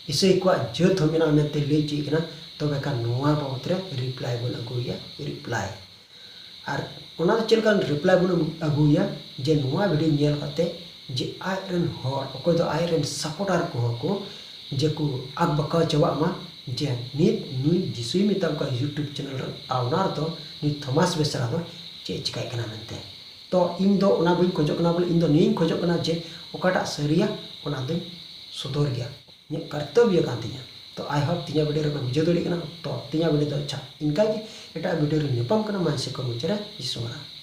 ᱤᱥᱟᱹᱭ ᱠᱚᱣᱟᱜ ᱡᱟᱹᱛ ᱦᱚᱸ ᱢᱮᱱᱟᱜᱼᱟ ᱢᱮᱱᱛᱮ ᱞᱟᱹᱭ ᱦᱚᱪᱚᱭᱮᱫ ᱠᱟᱱᱟ, ᱛᱚᱵᱮ ᱠᱷᱟᱱ ᱱᱚᱣᱟ ᱵᱟᱵᱚᱛ ᱨᱮ reply ᱵᱚᱱ ᱟᱹᱜᱩᱭᱟ, reply᱾ ᱟᱨ ᱚᱱᱟ ᱫᱚ ᱪᱮᱫ ᱞᱮᱠᱟᱱ reply ᱵᱚᱱ ᱟᱹᱜᱩᱭᱟ? ᱡᱮ ᱱᱚᱣᱟ video ᱧᱮᱞ ᱠᱟᱛᱮ ᱡᱮ ᱟᱡ ᱨᱮᱱ ᱦᱚᱲ, ᱚᱠᱚᱭ ᱫᱚ ᱟᱡ ᱨᱮᱱ supporter ᱠᱚᱦᱚᱸ ᱠᱚ, ᱡᱮ ᱠᱚ ᱟᱠ ᱵᱟᱠᱟᱣ ᱪᱟᱵᱟᱜ ᱢᱟ, ᱡᱮ ᱱᱤᱛ ᱱᱩᱭ ᱡᱤᱥᱩᱭ ᱢᱮᱛᱟᱢ ᱠᱟᱱ YouTube channel ᱨᱮᱱ owner ᱫᱚ ᱱᱩᱭ ᱛᱷᱚᱢᱟᱥ ᱵᱮᱥᱨᱟ ᱫᱚ ᱪᱮᱫ ᱮ ᱪᱤᱠᱟᱹᱭᱮᱫ ᱠᱟᱱᱟ ᱢᱮᱱᱛᱮ᱾ ᱛᱚ ᱤᱧ ᱫᱚ ᱚᱱᱟ ᱵᱟᱹᱧ ᱠᱷᱚᱡᱚᱜ ᱠᱟᱱᱟ, ᱵᱚᱞᱮ ᱤᱧ ᱫᱚ ᱱᱤᱭᱟᱹᱧ ᱠᱷᱚᱡᱚᱜ ᱠᱟᱱᱟ ᱡᱮ ᱚᱠᱟᱴᱟᱜ ᱥᱟᱹᱨᱤᱭᱟ ᱚᱱᱟ ᱫᱚᱧ ᱥᱚᱫᱚᱨ ᱜᱮᱭᱟ, ᱤᱧᱟᱹᱜ ᱠᱚᱨᱛᱚᱵᱵᱚ ᱠᱟᱱ ᱛᱤᱧᱟ᱾ ᱛᱚ I hope ᱛᱮᱦᱮᱧᱟᱜ video ᱨᱮᱯᱮ ᱵᱩᱡᱷᱟᱹᱣ ᱫᱟᱲᱮᱭᱟᱜ ᱠᱟᱱᱟ᱾ ᱛᱚ ᱛᱮᱦᱮᱧᱟᱜ video ᱫᱚ ᱟᱪᱪᱷᱟ ᱤᱱᱠᱟ ᱜᱮ, ᱮᱴᱟᱜ video ᱨᱮ ᱧᱟᱯᱟᱢ ᱠᱟᱱᱟ᱾ ᱢᱟ ᱮᱱᱠᱷᱟᱱ ᱢᱩᱪᱟᱹᱫ ᱨᱮ ᱡᱤᱥᱩ ᱢᱟᱨᱟᱝ᱾